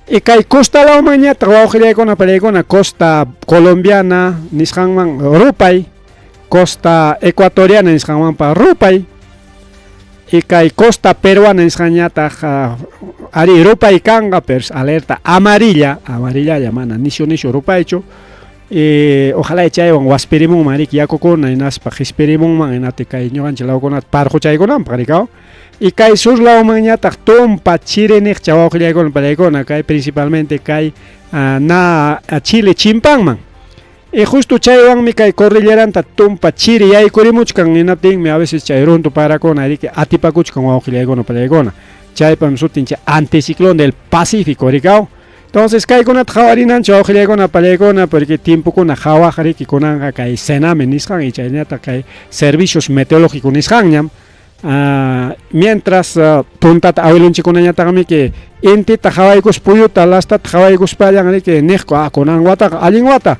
Y kay costa lawmanñataq wawqillaykuna palaykuna costa colombiana nisqanman rupay, costa ecuatoriana nisqanmanpa rupay, y kay costa peruana nisqanñataq ari rupay kanqa, pero alerta amarilla, amarillalla mana nishu nishu rupaychu. Ojalá chaywan waspirimunman riki yakukuna hinaspa qispirimunman hinati kay ñuqanchik lawkunata parquchaykunanpaq rikaw. Y kay sur lawmanñataq tumpa chiriniqcha wawqillaykuna palaykuna kay principalmente kay na Chile chimpanman. Y justo chaywanmi kay cordilleranta tumpa chiri yaykurimuchkan hinaptinmi a veces chay runtu parakuna riki atipakuchkan wawqillaykuna palaykuna. Chaypam sutin chay anticiclón del Pacífico rikaw. Entonces kaykunata qawarinanchik wawqillaykuna palaykuna porque tiempokuna qhawaq riki kunanqa kay Sename nisqan y chaynataq kay servicios meteorológicos nisqanñam. Mientras puntata awilunchikkunañataqmi que intita qhawaykuspa puyuta lastata qhawaykuspallan riki niqku kunan wataqa allin wata,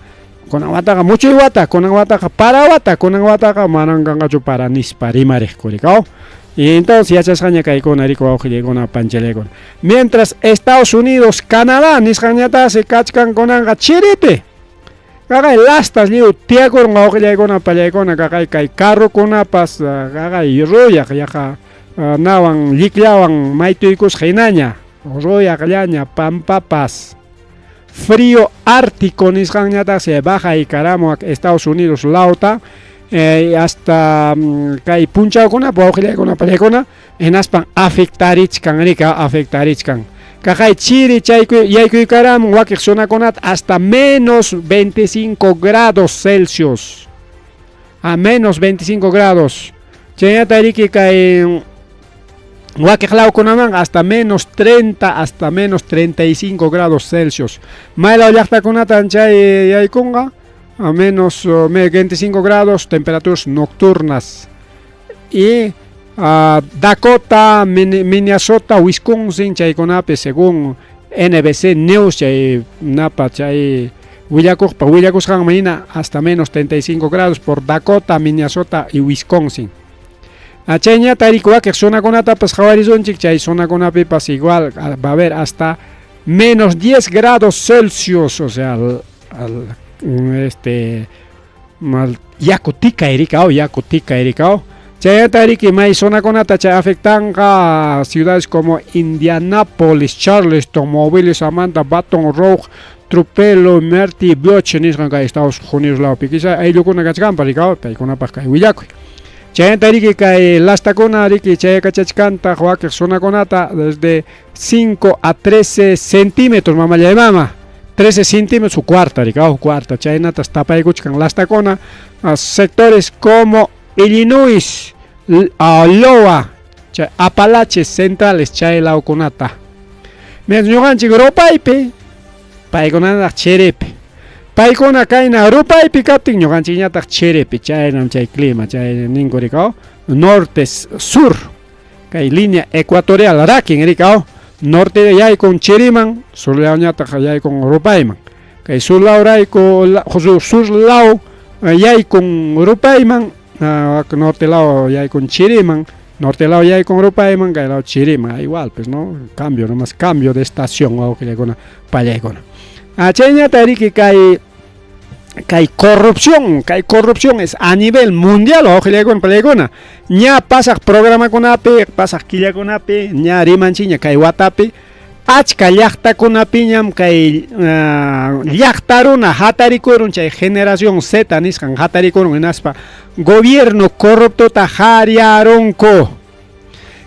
kunan wataqa muchuy wata, kunan wataqa para wata, kunan wataqa manan kanqachu para nispa rimariqku rikaw. Y entonces yachasqaña kaykuna riki wawqillaykuna panchalaykuna. Mientras Estados Unidos, Canadá nisqanñataqsi kachkan kunanqa chiripi. Kaqay lastas lliw tiyakurun wawqillaykuna pallaykuna kaqay kay carrokunapas kaqay ruyaq yaqa nawan llikllawan maytuykusqa hinaña ruyaqllaña pampapas. Frío ártico nisqanñataqsi bajaykaramun Estados Unidos lawta hasta kay punchawkunapa wawqillaykuna pallaykuna hinaspan afectarichkan rika afectarichkan. Kaqay chiri chaykuy yaykuykaramun wakiq zonakunata hasta menos 25 grados Celsius. A menos 25 grados. Chaynata riki kay wakiq lawkunamanqa hasta menos 30 hasta menos 35 grados Celsius. Maylaw llaqtakunatan chay yaykunqa a menos 25 grados temperaturas nocturnas. Y Dakota, Minnesota, Wisconsin chaykunapi según NBC News chay napa chay willakuqpa willakusqanman hina hasta menos 35 grados por Dakota, Minnesota y Wisconsin. Chayñata riki wakiq zonakunatapas qhawarisunchik chay zonakunapipas igual va a haber hasta menos 10 grados Celsius, o sea, mal yaku tikay rikaw, yaku tikay rikaw. Chayata riki may zonakunata chay afectanqa ciudades como Indianapolis, Charleston, Mobile, Samantha, Baton Rouge, Tupelo, Myrtle Beach nisqan kay Estados Unidos lawpi quizá ayllukuna kachkanpas rikaw paykunapaq kay willakuy. Chayanta riki kay lastakuna riki chaykachachkantaq wakiq zonakunata desde 5 a 13 centímetros mamallay mama. 13 centímetros cuarta rikaw cuarta chaynatas tapaykuchkan lastakuna sectores como Illinois, Iowa, chay Apalaches centrales chay lawkunata. Mientras ñuqanchik rupaypi paykunataq chiripi. Paykuna kayna rupaypi kaptin ñuqanchikñataq chiripi chaynam chay clima chay ninku rikaw norte sur kay línea ecuatorial rakin rikaw norte yaykun chiriman sur lawñataq yaykun rupayman kay sur lawrayku sur law yaykun rupayman norte law yaykun chiriman norte law yaykun rupayman kay law chiriman igual pues no cambio nomás cambio de estación wawqillaykuna pallaykuna. Chayñata riki kay corrupción es a nivel mundial wawqillaykuna pallaykuna ña pasaq programakunapi pasaq killakunapi ña rimanchikña kay watapi achka llaqtakunapiñam kay llaqta runa hatarikurun chay generación Z nisqan hatarikurun hinaspa gobierno corruptota haryarunku.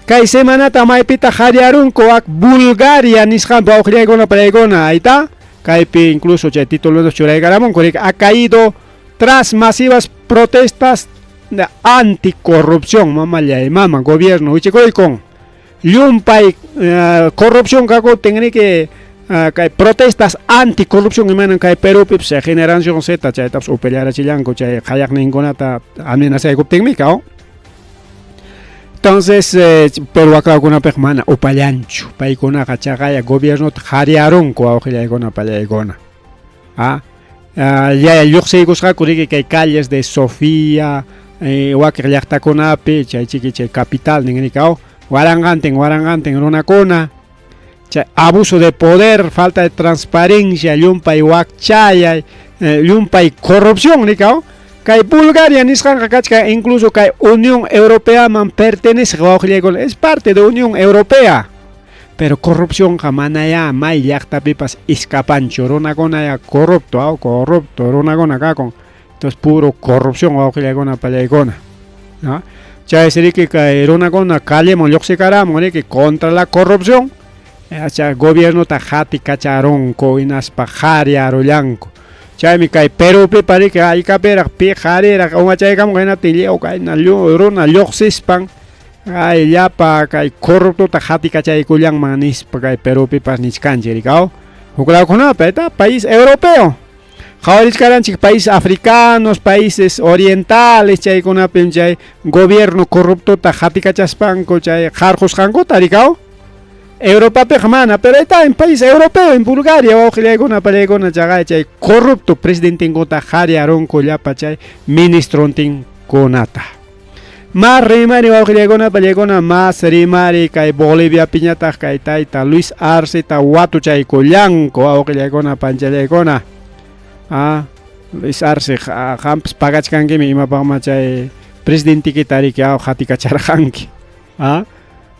Kay semanata maypita haryarunku wak Bulgaria nisqanpi wawqillaykuna pallaykuna ayta. Kaypi incluso chay título churaykaramunku riki ha caído tras masivas protestas de anticorrupción, mamallay mama, gobierno wichikuykun. Llumpay corrupción kakuptin riki kay protestas anticorrupción imaynan kay Perupipis Generación Z chaytapas upellarachillanku chay qayaqninkunata amenazaykuptinmi kaw. Entonces, pero waklawkunapiqa mana upallanchu, paykunaqa chaqaya gobiernota qhariarunku wawqillaykuna pallaykuna. Ah, ya lluqsiykusqaku riki kay calles de Sofía, wakiq llaqtakunapi, chay chiki chay capital ninrikaw, waranqantin waranqantin runakuna, chay abuso de poder, falta de transparencia, llumpay wakchayay, llumpay corrupción nikaw. Kay Bulgaria nisqanqa kachkan incluso kay Unión Europeaman pertenece wawqillaykuna, es parte de Unión Europea. Pero corrupcionqa manayá may llaqtapipas escapanchu, runakuna ya corrupto, aw corrupto runakuna kakun. Entonces puro corrupción wawqillaykuna pallaykuna. ¿No? Chaysi riki kay runakuna calleman lluqsikaramun riki contra la corrupción. Chay gobiernota qatikacharunku hinaspa qhariarullanku. Chaymi kay Perupipa riki haykapiraq pi qhariraq umachaykamunqa hinaptin lliw kayna runa lluqsispan ay llapa kay corruptota qatikachaykullanman nispa kay Perupipas nichkanchik riki aw. Huklawkunapi está país europeo. Qhawarichkaranchik países africanos, países orientales chaykunapim chay gobierno corruptota qatikachaspanku chay qarqusqankuta riki aw. Europapiqa mana, pero está en país europeo, en Bulgaria, wawqillaykuna pallaykuna chaqay chay corrupto presidentinkuta qhariarunku llapa chay ministrontinkunata. Mas rimari wawqillaykuna pallaykuna, mas rimari kay Boliviapiñataq kay tayta Luis Arceta watuchaykullanku wawqillaykuna panchallaykuna. Ah, Luis Arce, qampas pagachkankimi imapaqma chay presidentikita riki aw qatikacharqanki. Ah,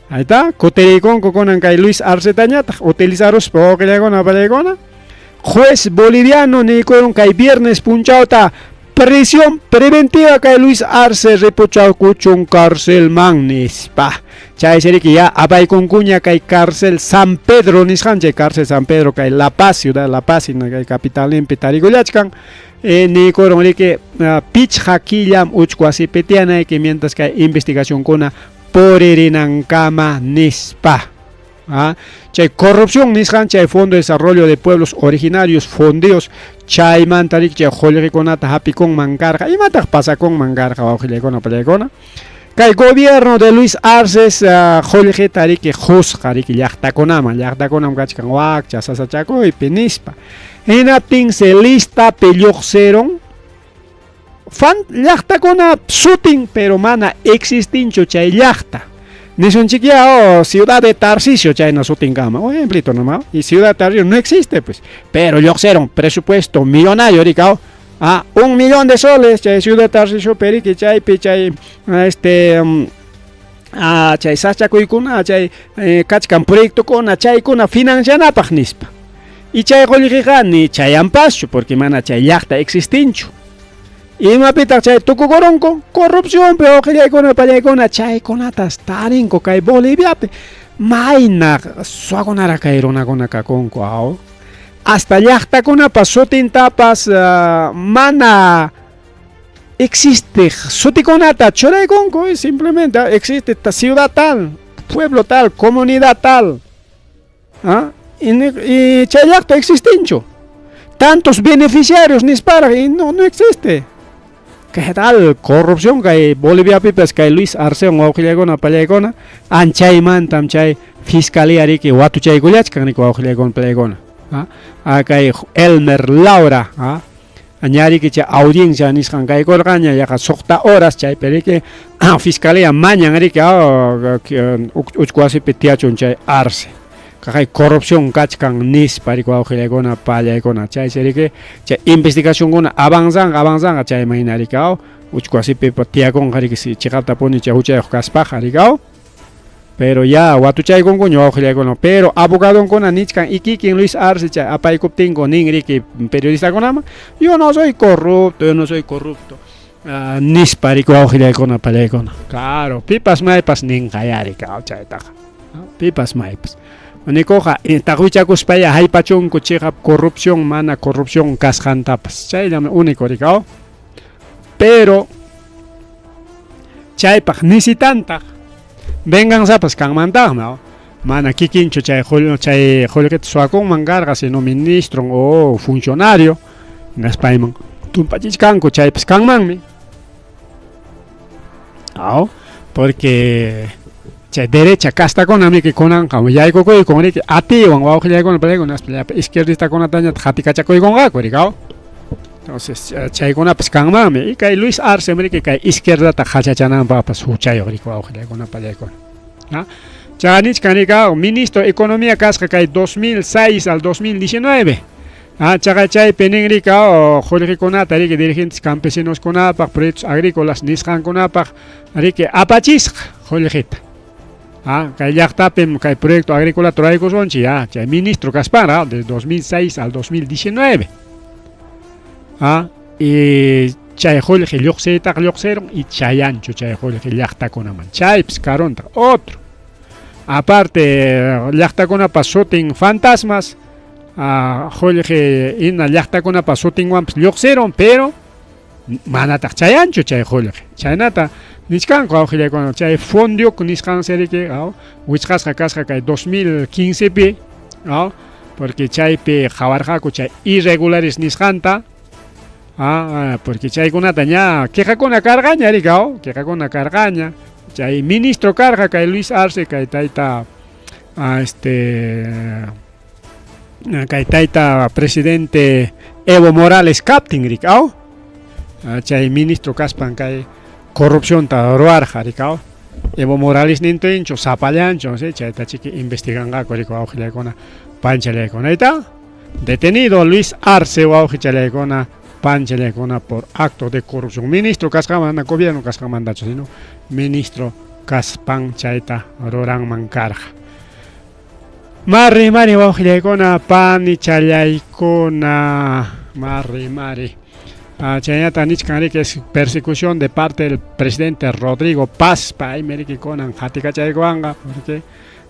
ahí está, kutiriykunku kunan kay Luis Arcetañataq utilizaruspa wawqillaykuna pallaykuna. Juez boliviano niykurun kay viernes punchawta prisión preventiva kay Luis Arce ripuchawkuchun carcelman nispa. Chaysi riki ya apaykunkuña kay cárcel San Pedro nisqan chay cárcel San Pedro kay La Paz, ciudad de La Paz, kay capitalninpi tarikullachkan. Niykurun riki pichqa killam uchku wasipi tiyanayki mientras kay investigacionkuna puririnankama nispa. Ah, chay corrupción nisqan chay Fondo de Desarrollo de Pueblos Originarios, fondios, chaymanta riki chay qullqikunata hapikunman karqa. Imataq pasakunman karqa wawqillaykuna pallaykuna? Kay gobierno de Luis Arce qullqita riki qusqa riki llaqtakunaman, llaqtakunam kachkan wakcha sasachakuypi nispa. Hinaptinsi listapi lluqsirun fan llaqtakuna sutin, pero mana existinchu chay llaqta. Nisunchik ya, oh, ciudad de Tarcisio chayna sutinkama, oh, ejemplito nomás, y ciudad de Tarcisio no existe pues, pero lluqsirun presupuesto millonario riki, oh, 1 millón de soles chay ciudad de Tarcisio periki chaypi chay este chay sachakuykuna chay kachkan proyectokuna chaykuna financianapaq nispa. Y chay qullqiqa ni chayanpaschu porque mana chay llaqta existinchu. Imapitaq chay tukukurunku corrupcionpi wawqillaykuna pallaykuna chaykunatas tarinku kay Boliviapi. Mayna suwakunaraq kay runakuna kakunku aw. Hasta llaqtakunapa sutintapas mana existe sutikunata churaykunku simplemente existe esta ciudad tal, pueblo tal, comunidad tal. ¿Ah? Y chay llaqta existinchu. Tantos beneficiarios nisparaq y no, no existe. ¿Qué tal corrupción kay Boliviapipas kay Luis Arce wawqillaykuna pallaykuna anchaymantam chay fiscalía riki watuchaykullachkan riki wawqillaykuna pallaykuna. Ah, kay Elmer Laura, ñariki chay audiencia nisqan kaykurqaña yaqa 6 horas chaypi riki fiscalía mañan riki uchku wasipi tiyachun chay Arce. Kay corrupción kachkan nispa riki wawqillaykuna pallaykuna chaysi riki chay investigacionkuna avanzanqa avanzanqa chayman hina riki uchku wasipi tiyakunqa riki si chiqaptapuni chay huchayuq kaspaqa riki. Pero ya watuchaykunkuña wawqillaykuna, pero abogadonkuna nichkan ikikin Luis Arce chay apaykuptinku nin riki periodistakunaman, yo no soy corrupto, yo no soy corrupto. Nispa riki wawqillaykuna pallaykuna. Claro, pipas maypas ninqayari chaytaqa. Pipas maypas. Nikuqa taqwichakuspaya haypachunku chiqap corrupción mana corrupción kasqantapas. Chayllam único rikaw. Pero chaypaq nisitantaq venganzapas kanmantaqmi, mana kikinchu chay chay qullqita suwakunman karqa, sino ministro o funcionario, hinaspayman tumpachichkanku, chaypas kanmanmi. Aw, porque chay derecha castakuna miki kunanqa yaykukuykun riki atiywan wawqillaykuna paykuna llapa izquierdistakunatañataq qatikachakuykunqaku riki. Entonces chaykunapas kanmanmi. Y kay Luis Arce riki kay izquierdata qachachananpaqpas huchayuq riki wawqillaykuna pallaykuna. Chaqa nichkan riki ministro de economía kasqa kay 2006 al 2019. Chaqa chaypi nin riki qullqikunata riki dirigentes campesenoskunapaq proyectos agrícolas nisqankunapaq riki apachisqa qullqita. Kay llaqtapim kay proyecto agrícola ruraykusunchik ya chay ministro kaspanra de 2006 al 2019. Y chay qullqi lluqsiytaqa lluqsirun y chayanchu chay qullqi llaqtakunaman. Chaypis karuntaq otro. Aparte llaqtakunapa sutin fantasmas, qullqi ina llaqtakunapa sutinwanpas lluqsirun, pero manataq chayanchu chay qullqi. Chaynata nichkanku wawqillaykuna chay Fondiuc nisqansi riki wichqasqa kasqa kay 2015 pi, porque chaypi qhawarqaku chay irregulares nisqanta. Porque chaykunata ña quejakuna karqaña riki, quejakuna karqaña. Chay ministro karqa kay Luis Arce, kay tayta kay tayta presidente Evo Morales kaptin riki, chay ministro kaspan kay corrupcionta ruwarqa riki. Evo Morales nintinchu sapallanchu, ¿sí? Chayta chiki investiganqaku riki wawqillaykuna panchallaykuna. Ahí detenido Luis Arce wawqichallaykuna panchallaykuna por acto de corrupción. Ministro kasqan, gobierno kasqanmantachu, sino ministro kaspan chayta ruranman karqa. Mari mari wawqillaykuna panichallaykuna, mari mari. Chaynata nichkan riki es persecución de parte del presidente Rodrigo Paz, paymi riki kunan qatikachaykuwanqa, porque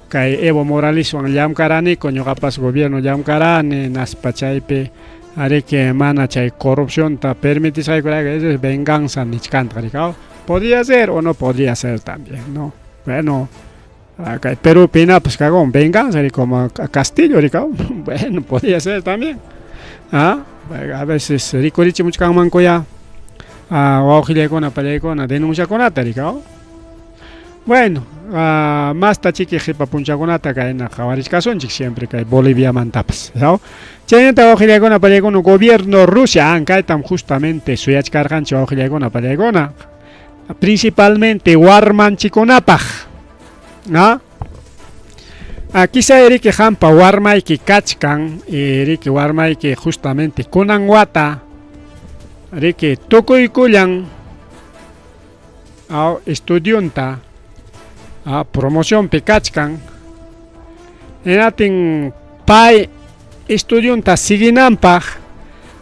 kay Evo Moraleswan llamkaraniku, ñuqapas gobierno llamkarani, naspa chaypi ariki mana chay corrupcionta permitisqaykurayku, eso es venganza nichkantaq riki. Podría ser o no podría ser también, ¿no? Bueno, kay Perú pinapas cagón, venganza como Castillo riki, bueno, podría ser también. A veces rikurichimuchkanmankuya wawqillaykuna pallaykuna denunciakunata riki. Bueno, masta chiki qipa punchakunata kayna qhawarichkasunchik siempre kay Boliviamantapas, ¿no? Chaynata wawqillaykuna pallaykuna gobierno Rusia, kaytam justamente suyachkarqanchik wawqillaykuna pallaykuna, principalmente warmanchikunapaq, ¿no? Quizá riki hampa warmayki kachkan, riki warmayki justamente kunan wata riki tukuykullan estudiunta promocionpi kachkan, hinatin pay estudiunta siguinanpaq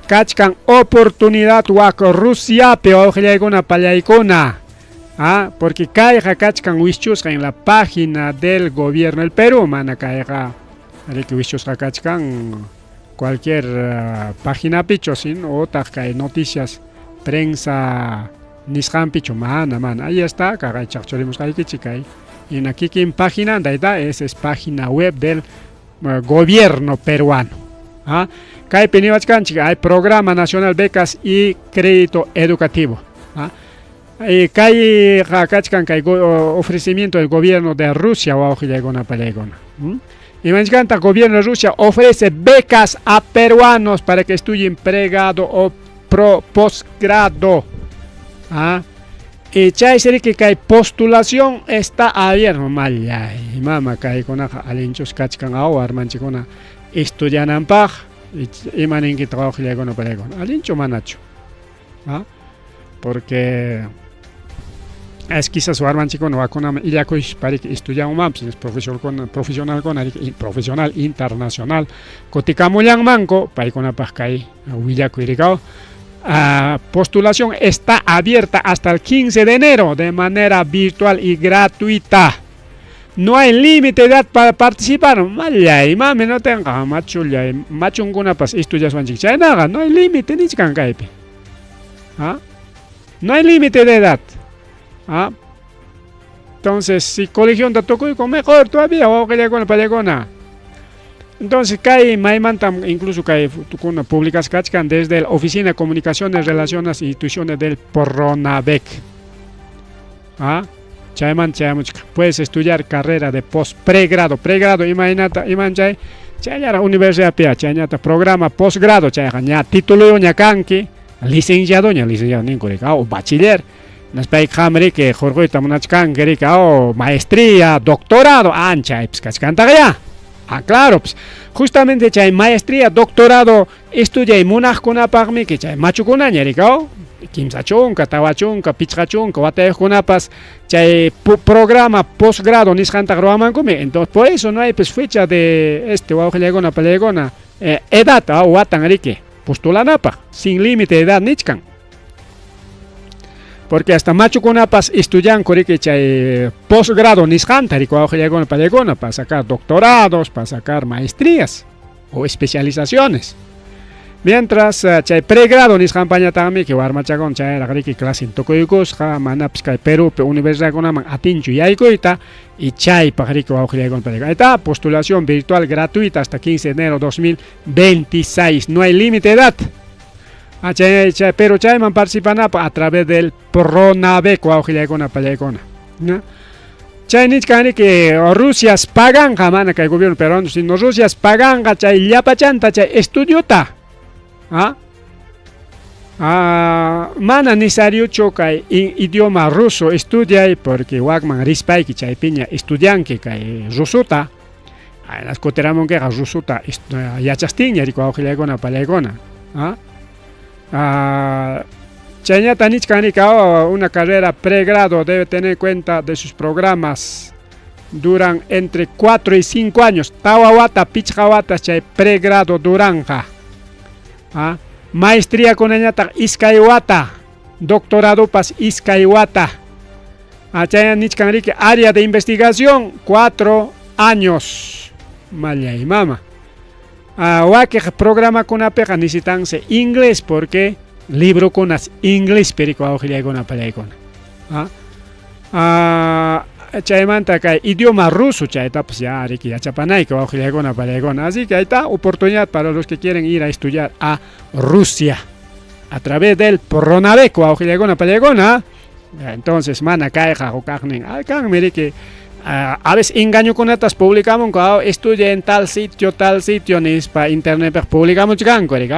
kachkan oportunidad wak Rusiapi wawqillaykuna pallaykuna. Porque kayqa kachkan wischusqa en la página del gobierno del Perú, mana kayqa riki wischusqa kachkan cualquier página pichu, sino otaq kay noticias prensa nisqanpichu, mana mana. Ahí está, kaqay chaqchurimusqaykichik kay ina kikin página, esa es página web del gobierno peruano. Kaypi niwachkanchik hay programa nacional becas y crédito educativo. Kay kachkan kay ofrecimiento del gobierno de Rusia wawqillaykuna pallaykuna. Imanchkanta gobierno de Rusia ofrece becas a peruanos para que estudien pregrado o pro posgrado. Y chay que kay postulación está abierta. Mallay, mama kaykunaqa allinchus kachkan aw warmanchikkuna estudiananpaq, ima ninkitaq wawqillaykuna pallaykuna, allinchu manachu? Porque es quizás warmanchikkuna wakunaman illakuysh riki estudianmanpas profesionalkuna profesionalkuna profesional internacional kutikamullanmanku paykunapaq kay willakuy rikaw. Postulación está abierta hasta el 15 de enero de manera virtual y gratuita. No hay límite de edad para participar. Mallay, mami, no tenga machullay, machunkunapas estudiaswanchik. Chaynaqa, no hay límite nichkan kaypi. ¿Ah? No hay límite de edad. ¿Ah? Entonces, si colegionta tukuyku, mejor todavía, wawqillaykuna, pallaykuna. Entonces, kay maymantam incluso kay tukuna publicasqa kachkan desde la Oficina de Comunicaciones, Relaciones e Instituciones del Pronabec. ¿Ah? Chaymanta chayamuchka. Puedes estudiar carrera de post pregrado, pregrado, imaynata, iman chay, chayllaraq universidadpi chayñata programa posgrado chayqa ña tituluyuqña kanki, licenciadoña, licenciado ninku riki, o bachiller. Naspayki qam riki hurquyta munachkanki riki, o maestría, doctorado, ancha chaypis kachkantaqya. Ah, claro, pues, justamente chay maestría, doctorado estudiay munaqkunapaqmi que chay machukunaña riki, 30, 40, 50 watayuqkunapas chay programa posgrado nisqantaq ruwamankum. Entonces, por eso no hay pues fecha de este wawqillaykuna, pallaykuna, edad, watan riki, postulanapaq, sin límite de edad nichkan. Porque hasta machukunapas estudianku riki chay posgrado nisqanta riki wawqillaykuna, pallaykuna, para sacar doctorados, para sacar maestrías o especializaciones. Mientras chay pregrado nisqanpañataqmi que warmachakuna chayraq riki clase tukuykusqa, manapis kay Perúpi universidadkunaman atinchu yaykuyta y chaypaq riki wawqillaykuna, pallaykuna. Ahí está, postulación virtual gratuita hasta 15 de enero 2026. No hay límite de edad. Ah, chay, chay, pero chayman participanapaq a través del Pronabec wawqillaykuna, pallaykuna. ¿No? Chay nichkan riki Rusias paganqa, mana kay gobierno peruano, sino Rusias paganqa chay llapachanta chay estudiota. ¿Ah? Ah, mana necesariochu kay idioma ruso estudiay porque wakman rispayki chaypiña estudianki kay rusota. Las kutiramunkiqa rusota yachastinña riki wawqillaykuna, pallaykuna. ¿Ah? Ah, chayñata nichkan riki, una carrera pregrado debe tener en cuenta de sus programas duran entre 4 y 5 años. Tawa wata, pichqa watas chay pregrado duranja. ¿Ah? Maestría kunañataq iskay wata, doctoradopas iskay wata. Ah, chay nichkan riki área de investigación 4 años. Mallay mama. Ah, wakiq programakunapiqa necesitanse inglés porque librokunas inglés riki wawqillaykuna, pallaykuna. Ah, ah, chaymanta kay idioma ruso chaytapas ya riki yachapanayki wawqillaykuna, pallaykuna. Así que ahí está oportunidad para los que quieren ir a estudiar a Rusia a través del Pronabec wawqillaykuna, pallaykuna. Entonces mana kayqa hukaqnin kanmi riki a veces engañokunatas publicamunku, estudia en tal sitio nispa internetpiq publicamuchkanku riki,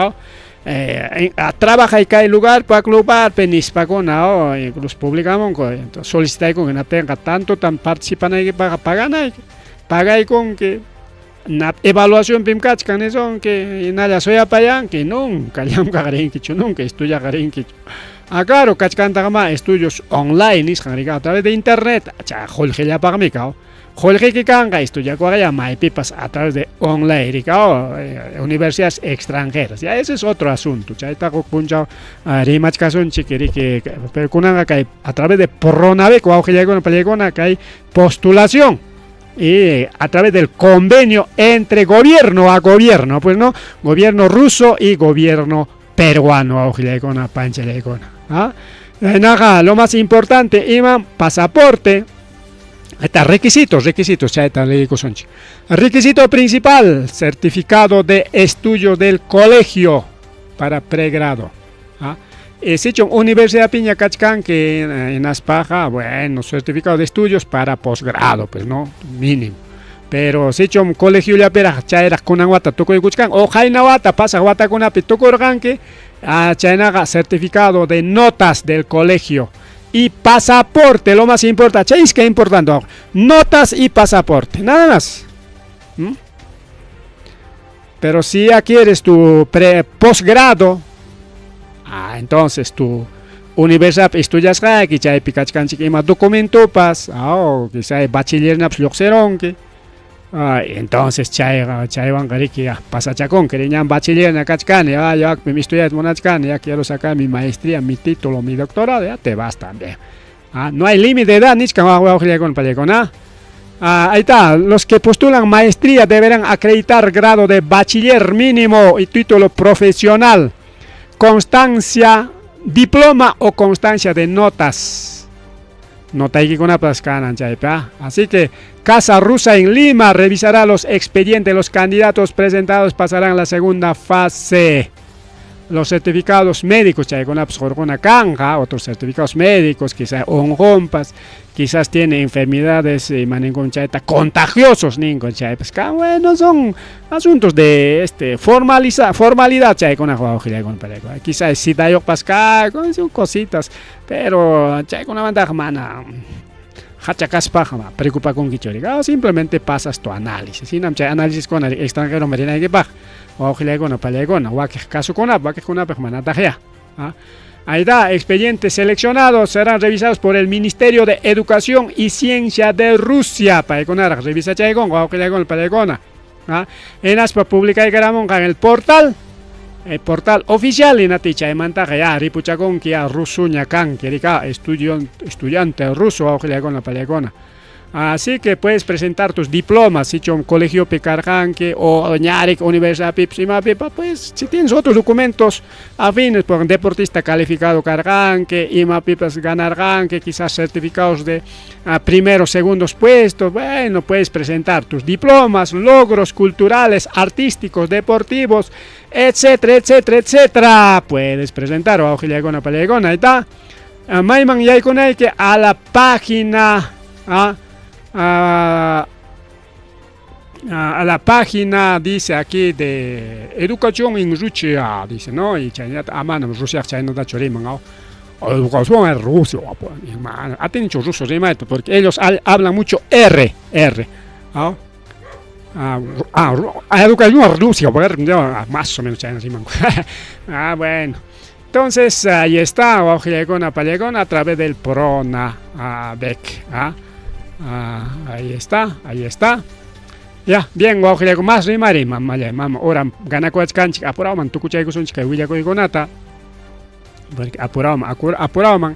trabaja kay lugar pak lugarpi nispakuna, incluso publicamunku. Entonces solicitaykunki hinaptinqa tanto tan participanaykipaqqa paganayki, pagaykunki, evaluación pim kachkan nisunki, hinalla suyapayanki, nunca llamkaq rinkichu, nunca estudiaq rinkichu. Ah, claro, kachkantaq ma estudios online nisqan riki a través de internet, chay qullqillapaqmi kaw. Qullqiyki kanqa estudiakuqlla maypipas a través de online riki, universidades extranjeras. Ya ese es otro asunto. Chaytaqa huk punchaw rimachkasunchik riki, pero kunanqa kay a través de Pronabec wawqillaykuna, pallaykuna kay postulación y a través del convenio entre gobierno a gobierno, pues no, gobierno ruso y gobierno peruano, wawqillaykuna, panchallaykuna. ¿Ah? Naqa, lo más importante, ima pasaporte. Está requisitos, requisitos, chayta leykusunchik. Requisito principal, certificado de estudio del colegio para pregrado. ¿Ah? Sichum Universidad piña kachkanki hinaspaqa, bueno, certificado de estudios para posgrado, pues no, mínimo. Pero sichum colegiollapiraq chayraq kunan wata tukuykuchkan o qayna wata pasaq watakunapi tukurqanki, chaynaqa certificado de notas del colegio y pasaporte, lo más importante, chay es que importante, notas y pasaporte, nada más. Pero si ya quieres tu posgrado, entonces tu universidad estudiasqayki, chaypi kachkanchik ima documentopas, quizá bachillernapas lluqsirunki. Entonces chayqa chaywanqa riki ya pasachakunki, ñan bachillerna kachkani, ya estudiayta munachkani, ya quiero sacar mi maestría, mi título, mi doctorado, ya te vas también. Ah, no hay límite de edad, nichkan wawqillaykuna, pallaykuna. Ah, ahí está, los que postulan maestría deberán acreditar grado de bachiller mínimo y título profesional, constancia, diploma o constancia de notas. Notaykikunapas kanan chaypi. Así que Casa Rusa en Lima revisará los expedientes. Los candidatos presentados pasarán la segunda fase. Los certificados médicos, chaykunapas hurquna kanqa, otros certificados médicos, quizás unqunpas, quizás tiene enfermedades imaninkun chayta contagiosos ninkun chaypas kan, bueno, son asuntos de este formaliza, formalidad chaykuna wawqillaykuna palaykuna. Quizás sidayuqpas kan, son cositas, pero chaykunamantaqa mana hacha kaspaqa preocupakunkichu, simplemente pasas tu análisis. Hinam chay análisis kuna extranjero rinaykipaq wawqillaykuna palaykuna wakiq kasukunapaq wakiqkunapaq manataq ya. Ahí da, expedientes seleccionados serán revisados por el Ministerio de Educación y Ciencia de Rusia. Paykunaraq revisachaykun wawqillaykuna palaykuna. Hinaspa publicaykaramunqa en el portal oficial hinati chaymantaqa ya ripuchakunki ya rusuña kanki rika estudiante ruso wawqillaykuna palaykuna. Así que puedes presentar tus diplomas, si un colegio karqanki o ñarik universidad imapipa, pues si tienes otros documentos afines, por deportista calificado karqanki, imapipas ganarqanki, quizás certificados de primeros, segundos puestos, bueno, puedes presentar tus diplomas, logros culturales, artísticos, deportivos, etcétera, etcétera, etcétera. Puedes presentar, wawqillaykuna palaykuna, ahí está. Mayman yaykunayki a la página, a la página, dice aquí, de Educación en Rusia, dice, ¿no? Y chaynata, amanam Rusia chaynatachu riman, Educación en Rusia, atinichu ruso rimayta, porque ellos hablan mucho R, R, ¿no? Educación en Rusia, más o menos chayna riman. Ah, bueno. Entonces, ahí está, wawqillaykuna palaykuna, a través del PRONABEC. ¿Ah? Ah, ahí está, ahí está. Ya, bien, wawqillayku más rimari, mamallay, mama, ora ganakuwachkanchik, apurawman tukuchaykusunchik kay willakuykunata. Porque apurawman, apurawman.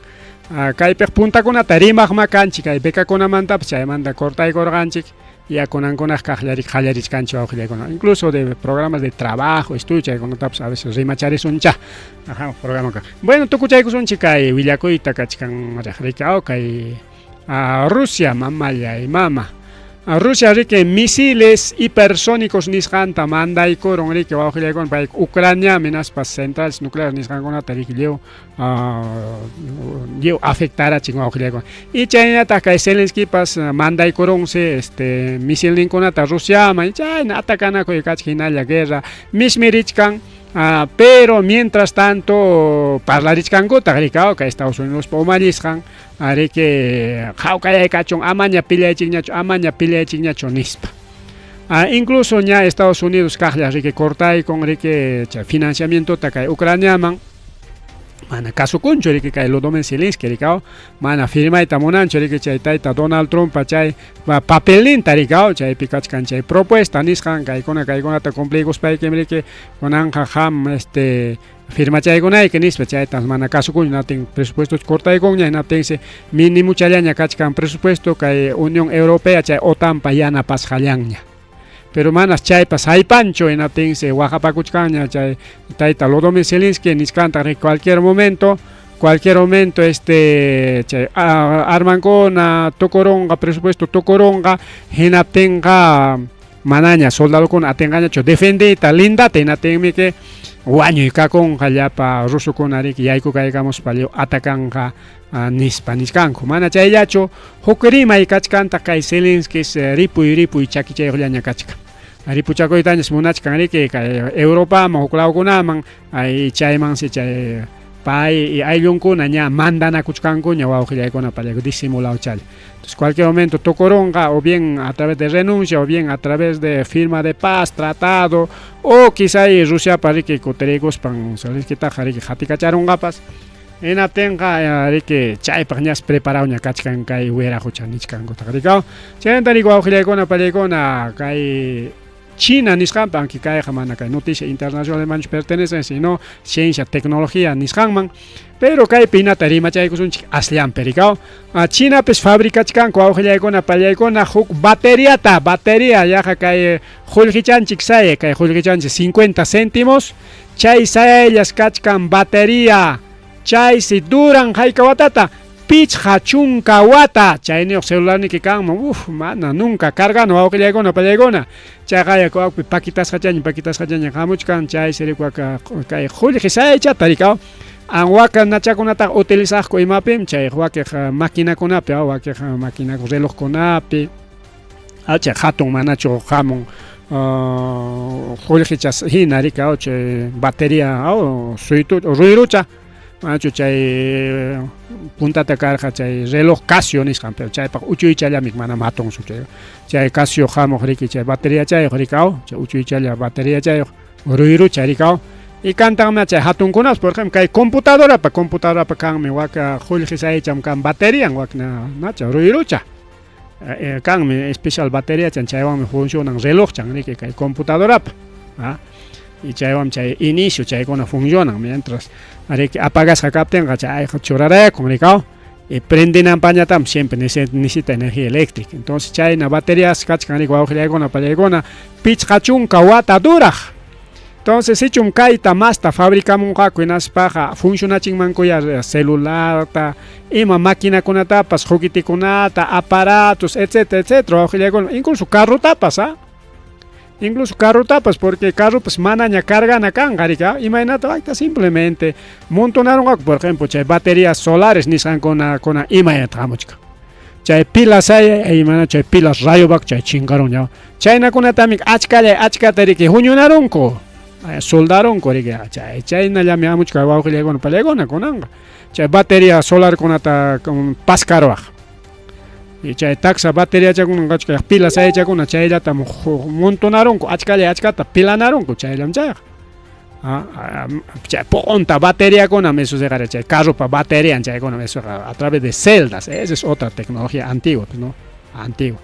Kaypiq puntakunata rimaqma kanchik, kay becakunamantapas chaymanta cortaykurqanchik, ya kunankunaq kaqllarik qallarichkanchik wawqillaykuna. Incluso de programas de trabajo, estudio, chaykunatapas a veces rimacharisuncha. Ajá, programa. Bueno, tukuchaykusunchik kay willakuyta kachkan riqrikaw kay a Rusia, mamallay, mama. A Rusia riki misiles hipersónicos nisqanta mandaykurun riki wawqillaykuna pay Ucrania hinaspa centrales nucleares nisqankunata riki lliw lliw afectarachin wawqillaykuna. Y chaynataq kay Zelenskipas mandaykurunsi este misilninkunata Rusiaman, chayna atakanakuy kachkan hinalla guerra mismirichkan. Pero mientras tanto parlarichkankutaq rikaw kay Estados Unidospa umallisqan riki hawkayay kachun amaña peleaychikñachu amaña peleaychikñachu nispa. Incluso ña Estados Unidos kaqlla riki cortaykun riki chay financiamientota kay Ucraniaman, mana kasukunchu riki kay Volodymyr Zelensky rikaw, mana firmayta munanchu riki chay tayta Donald Trump chay papelninta rikaw, chaypi kachkan chay propuesta nisqan kaykuna kaykunata cumpliykuspaykim riki kunanqa qam este firmachaykunayki nispa, chayta mana kasukunchu, natin presupuesto cortaykunña, hinaptinsi minimuchallaña kachkan presupuesto kay Unión Europea chay OTANpa yanapasqallanña. Pero manas chaypas haypanchu, hinaptinsi waqapakuchkanña chay tayta Volodymyr Zelensky niskanta cualquier momento este chay armankuna tukurunqa, presupuesto tukurunqa, hinaptinqa manaña soldadokuna atinqañachu defendiyta lindata, hinaptinmi que wañuy kakunqa llapa rusukuna riki yaykukaykamuspa lliw atakanqa nispa niskanku. Mana chayllachu, huk rimay kachkantaq kay Zelensky ripuy ripuy chakichayuqllaña kachkan. Ripuchakuytañas munachkan riki kay Europaman huk lawkunaman, ay chaymansi chay pay ayllunkuna ña mandanakuchkankuña wawqillaykuna payku disimulawchalla. Entonces cualquier momento tukurunqa o bien a través de renuncia o bien a través de firma de paz, tratado, o quizá Rusiapa riki kutiriykuspan Zelenskitaqa riki qatikacharunqapas. Hinaptinqa riki chaypaq ñas preparawña kachkan kay wiraqucha nichkankutaq rikaw. Chaymanta riki wawqillaykuna palaykuna kay China nisqanpi, aunque kayqa mana kay noticia internacionalmanchu pertenecen, sino ciencia, tecnología nisqanman. Pero kaypi hinata rimachaykusunchik asllanpi rikaw. Chinapis fabricachkanku wawqillaykuna pallaykuna huk bateriata, batería yaqa kay qullqichanchik saya, kay qullqichanchik 50 céntimos, chay sayayllas kachkan batería, chaysi duran hayka watata, 50 wata, chayniyuq celularniki kanman, uf, mana nunca cargano wawqillaykuna pallaykuna, chayqa waqpi paquitasqachaña, paquitasqachaña hamuchkan, chaysi rikuwaka kay qullqi sayachata rikaw. Waka nachakunataqa utilizaqku imapim chay wakiq maquinakunapi, wakiq máquina relojkunapi, chay hatun manachu hamun qullqichas hina rikaw chay batería suytu ruyrucha, manachu chay puntata karqa chay reloj Casio nisqan, pero chaypaq uchuychallami manam hatunchu chay, chay Casio hamuq riki chay batería chayuq rikaw, chay uchuychalla batería chayuq ruyrucha rikaw. Y cantanmi chay hatunkunas, por ejemplo, kay computadorapa, computadorapa kanmi waka qullqi sayacham kan baterian wakna nacha ruyrucha. Kanmi especial batería chan chaywanmi funcionan relojchan riki kay computadorapa. Y chaywanmi chay inicio chaykuna funcionan mientras riki apagasqa kaptinqa chayqa churarayakun rikaw. Y prendinanpañatam siempre necesita energía eléctrica. Entonces chayna baterías kachkan riki wawqillaykuna pallaykuna 50 wata duraq. Entonces, sichum kayta masta fabricamunqaku hinaspaqa funcionachinmankuya celularta, ima maquinakunatapas, juguetikunata, aparatos, etcétera, etcétera, wawqillaykuna, incluso carrotapas, Incluso carrotapas, porque carropas manaña cargana kanqa, rika, imaynata ayta simplemente montonarunqaku, por ejemplo, chay baterías solares nisqankuna kuna imaynata hamuchkan. Chay pilas ay, imana chay pilas rayo chay chinkarun ya. Chaynakunatami achkalla achkata riki huñunarunku. Soldarunku riki chay chaynallami hamuchkan wawqillaykuna pallaykuna kunanqa. Chay batería solarkunata paskarwaq. Y chay taxa bateriachakuna kachka pilas aychakuna chayllatam montonarunku achkalla achkata pilanarunku chayllam chayqa. Chay punta bateriakuna eso se chay carropa batería chaykuna eso a través de celdas, esa es otra tecnología antigua, pues, ¿no? Antigua.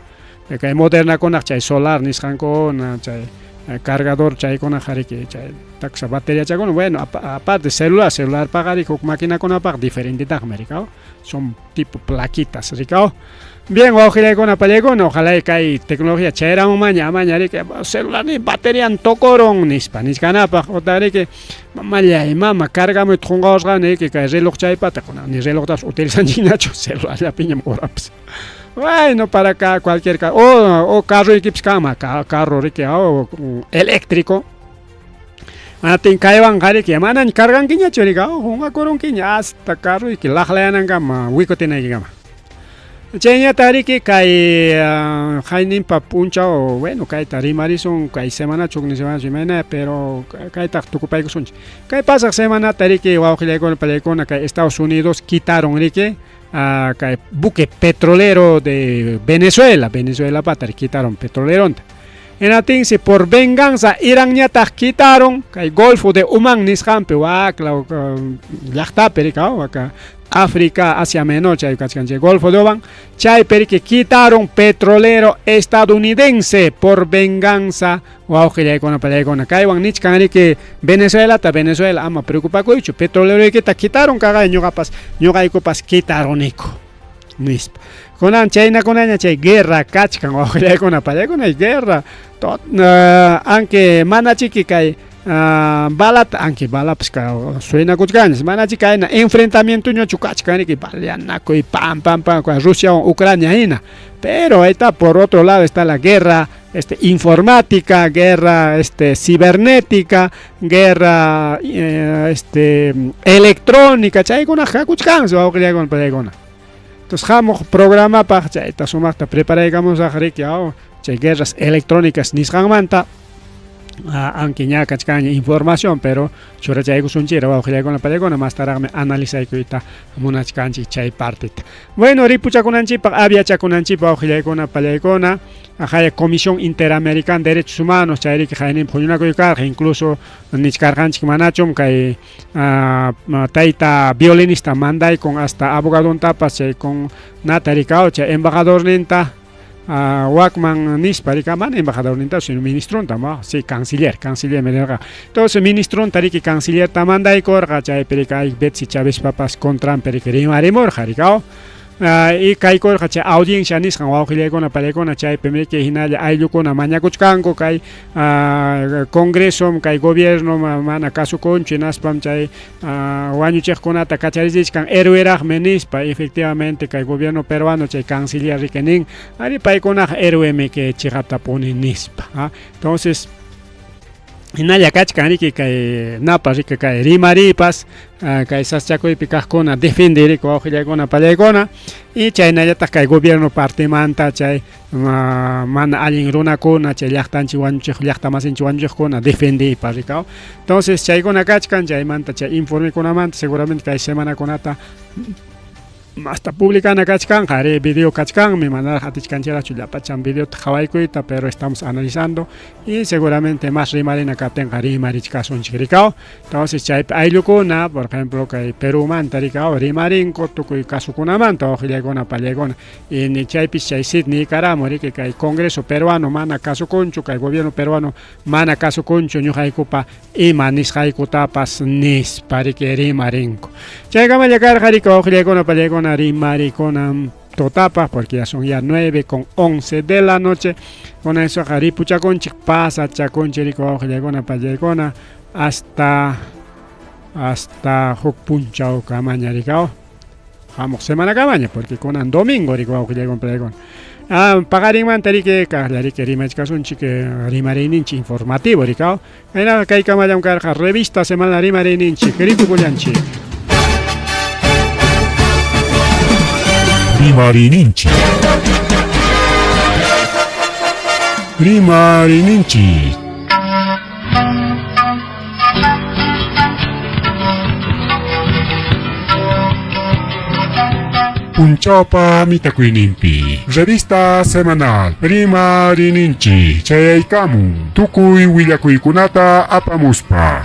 Kay modernakuna chay solar nisqankuna chay cargador chaykuna hariki chay taxa batería chaykuna, bueno, aparte celular, celular paqarik huk maquinakunapaq diferentetaqmi rikaw, son tipo plaquitas rikaw. Bien, wawqillaykuna pallaykuna, ojalá kay tecnología chayramunmaña amaña riki celular ni baterian tokoron nispa nichkanapaq otaq riki mamallay mama cargamuyta qunqawasqani riki kay reloj chaypata kuna ni relojtapas utilizanchikñachu celularllapiñam urapas. Bueno, para acá cualquier o carroykipas kanman, carro riki o eléctrico. Atin kaywanqa riki manaña cargankiñachu riki qunqakurunkiña hasta carroyki laqlayanankama wikutinaykikama. Chayñata riki kay hayninpa p'unchaw, bueno, kayta rimarisun kay semanachu huknin semanachu imayna, pero kaytaq tukupaykusunchik. Kay pasaq semanata riki wawqillaykuna pallaykuna kay Estados Unidos quitaron riki kay buque petrolero de Venezuela, Venezuela pata quitaron petroleronta. Hinatinsi por venganza Iranñataq quitaron kay Golfo de Omán nisqanpi waklaw llaqtapi rikaw waka África, Asia Menor chay kachkan chay Golfo de Omán, chaypi riki quitaron petrolero estadounidense por venganza wawqillaykuna pallaykuna kaywan nichkan riki Venezuelata, Venezuela ama preocupakuychu petroleroykita quitaron kaqay ñuqapas ñuqaykupas quitaroniku nispa. Kunan chaynakunaña chay guerra kachkan wawqillaykuna pallaykuna guerra aunque mana chiki kay balata aunque balapas suenakuchkanchis mana chiki kayna enfrentamientoñachu kachkan riki baleanakuy pam pam pam Rusiawan Ucrania hina, pero ahí está por otro lado está la guerra informática, guerra cibernética, guerra electrónica, chaykuna hakuchkansi wawqillaykuna pallaykuna. Entonces hamuq programapaq chayta sumaqta preparaykamusaq riki chay guerras electrónicas nisqanmanta, aunque ña kachkanña información, pero churachaykusunchikra wawqillaykuna pallaykuna mastaraqmi analizaykuyta munachkanchik chay partita. Bueno, ripuchakunanchikpaq aviachakunanchikpaq wawqillaykuna pallaykuna, haya Comisión Interamericana de Derechos Humanos chayriki hayninpi huñunakuy karqa, incluso nichkarqanchik manachum kay tayta violinista mandaykun hasta abogadontapas chay con nata rikaw chay embajadorninta. Wakman nispa riki, mana embajadorninta sino ministronta, ¿no? Sí, canciller, canciller me nirqa. Entonces ministronta riki cancillerta mandaykurqa, chaypi riki ay Betsy Chavezpapas contranpi riki rimarimurqa riki, y kaykurqa chay audiencia nisqan wawqillaykuna palaykuna, chaypim riki hinalla ayllukuna mañakuchkanku kay congresom kay gobierno mana kasukunchu, hinaspam chay wañuchiqkunata kacharichichkan héroeraqmi nispa. Efectivamente kay gobierno peruano chay canciller riki nin, ari paykunaqa héroemi que chiqaptapuni nispa. Entonces hinalla kachkan riki kay napa riki kay rimaripas, kay sasachakuypi kaqkuna defende riki wawqillaykuna pallaykuna, y chaynallataq kay gobierno partemanta chay mana allin runakuna chay llaqtanchik wañuchiq llaqta masinchik wañuchiqkuna defendeypa rikaw. Entonces chaykuna kachkan, chaymanta chay informekunamanta seguramente kay semanakunata masta publicana kachkanqa, ari video kachkanmi, manaraq atichkanchikchu llapachan videota qhawaykuyta, pero estamos analizando y seguramente más rimarina kaptinqa rimarichkasunchik rikaw. Entonces chaypi ayllukuna, por ejemplo, kay Perumanta rikaw rimarinku tukuy kasukunamanta wawqillaykuna pallaykuna, y ni chaypis chay CID niykaramu riki kay Congreso peruano mana kasukunchu, kay gobierno peruano mana kasukunchu ñuqaykupa ima nisqaykutapas nispa riki rimarinku. Chaykamalla karqa riki wawqillaykuna pallaykuna rimarikunan tutapaq, porque ya son ya 9:11 de la noche. Con eso ripuchakunchik pasachakunchik riki wawqillaykuna pallaykuna hasta huk punchaw kamaña rikaw hamuq semana kamaña, porque kunan domingo riki wawqillaykuna pallaykuna. Paqarinmanta riki kaqlla riki rimachkasunchik rimariyninchik informativo rikaw. Kaynaqa kaykamallam karqa revista semana rimariyninchik, rikukullanchik. Rimariyninchik. Rimariyninchik. Punchawpa mitakuyninpi revista semanal Rimariyninchik chayaykamun tukuy willakuykunata apamuspa.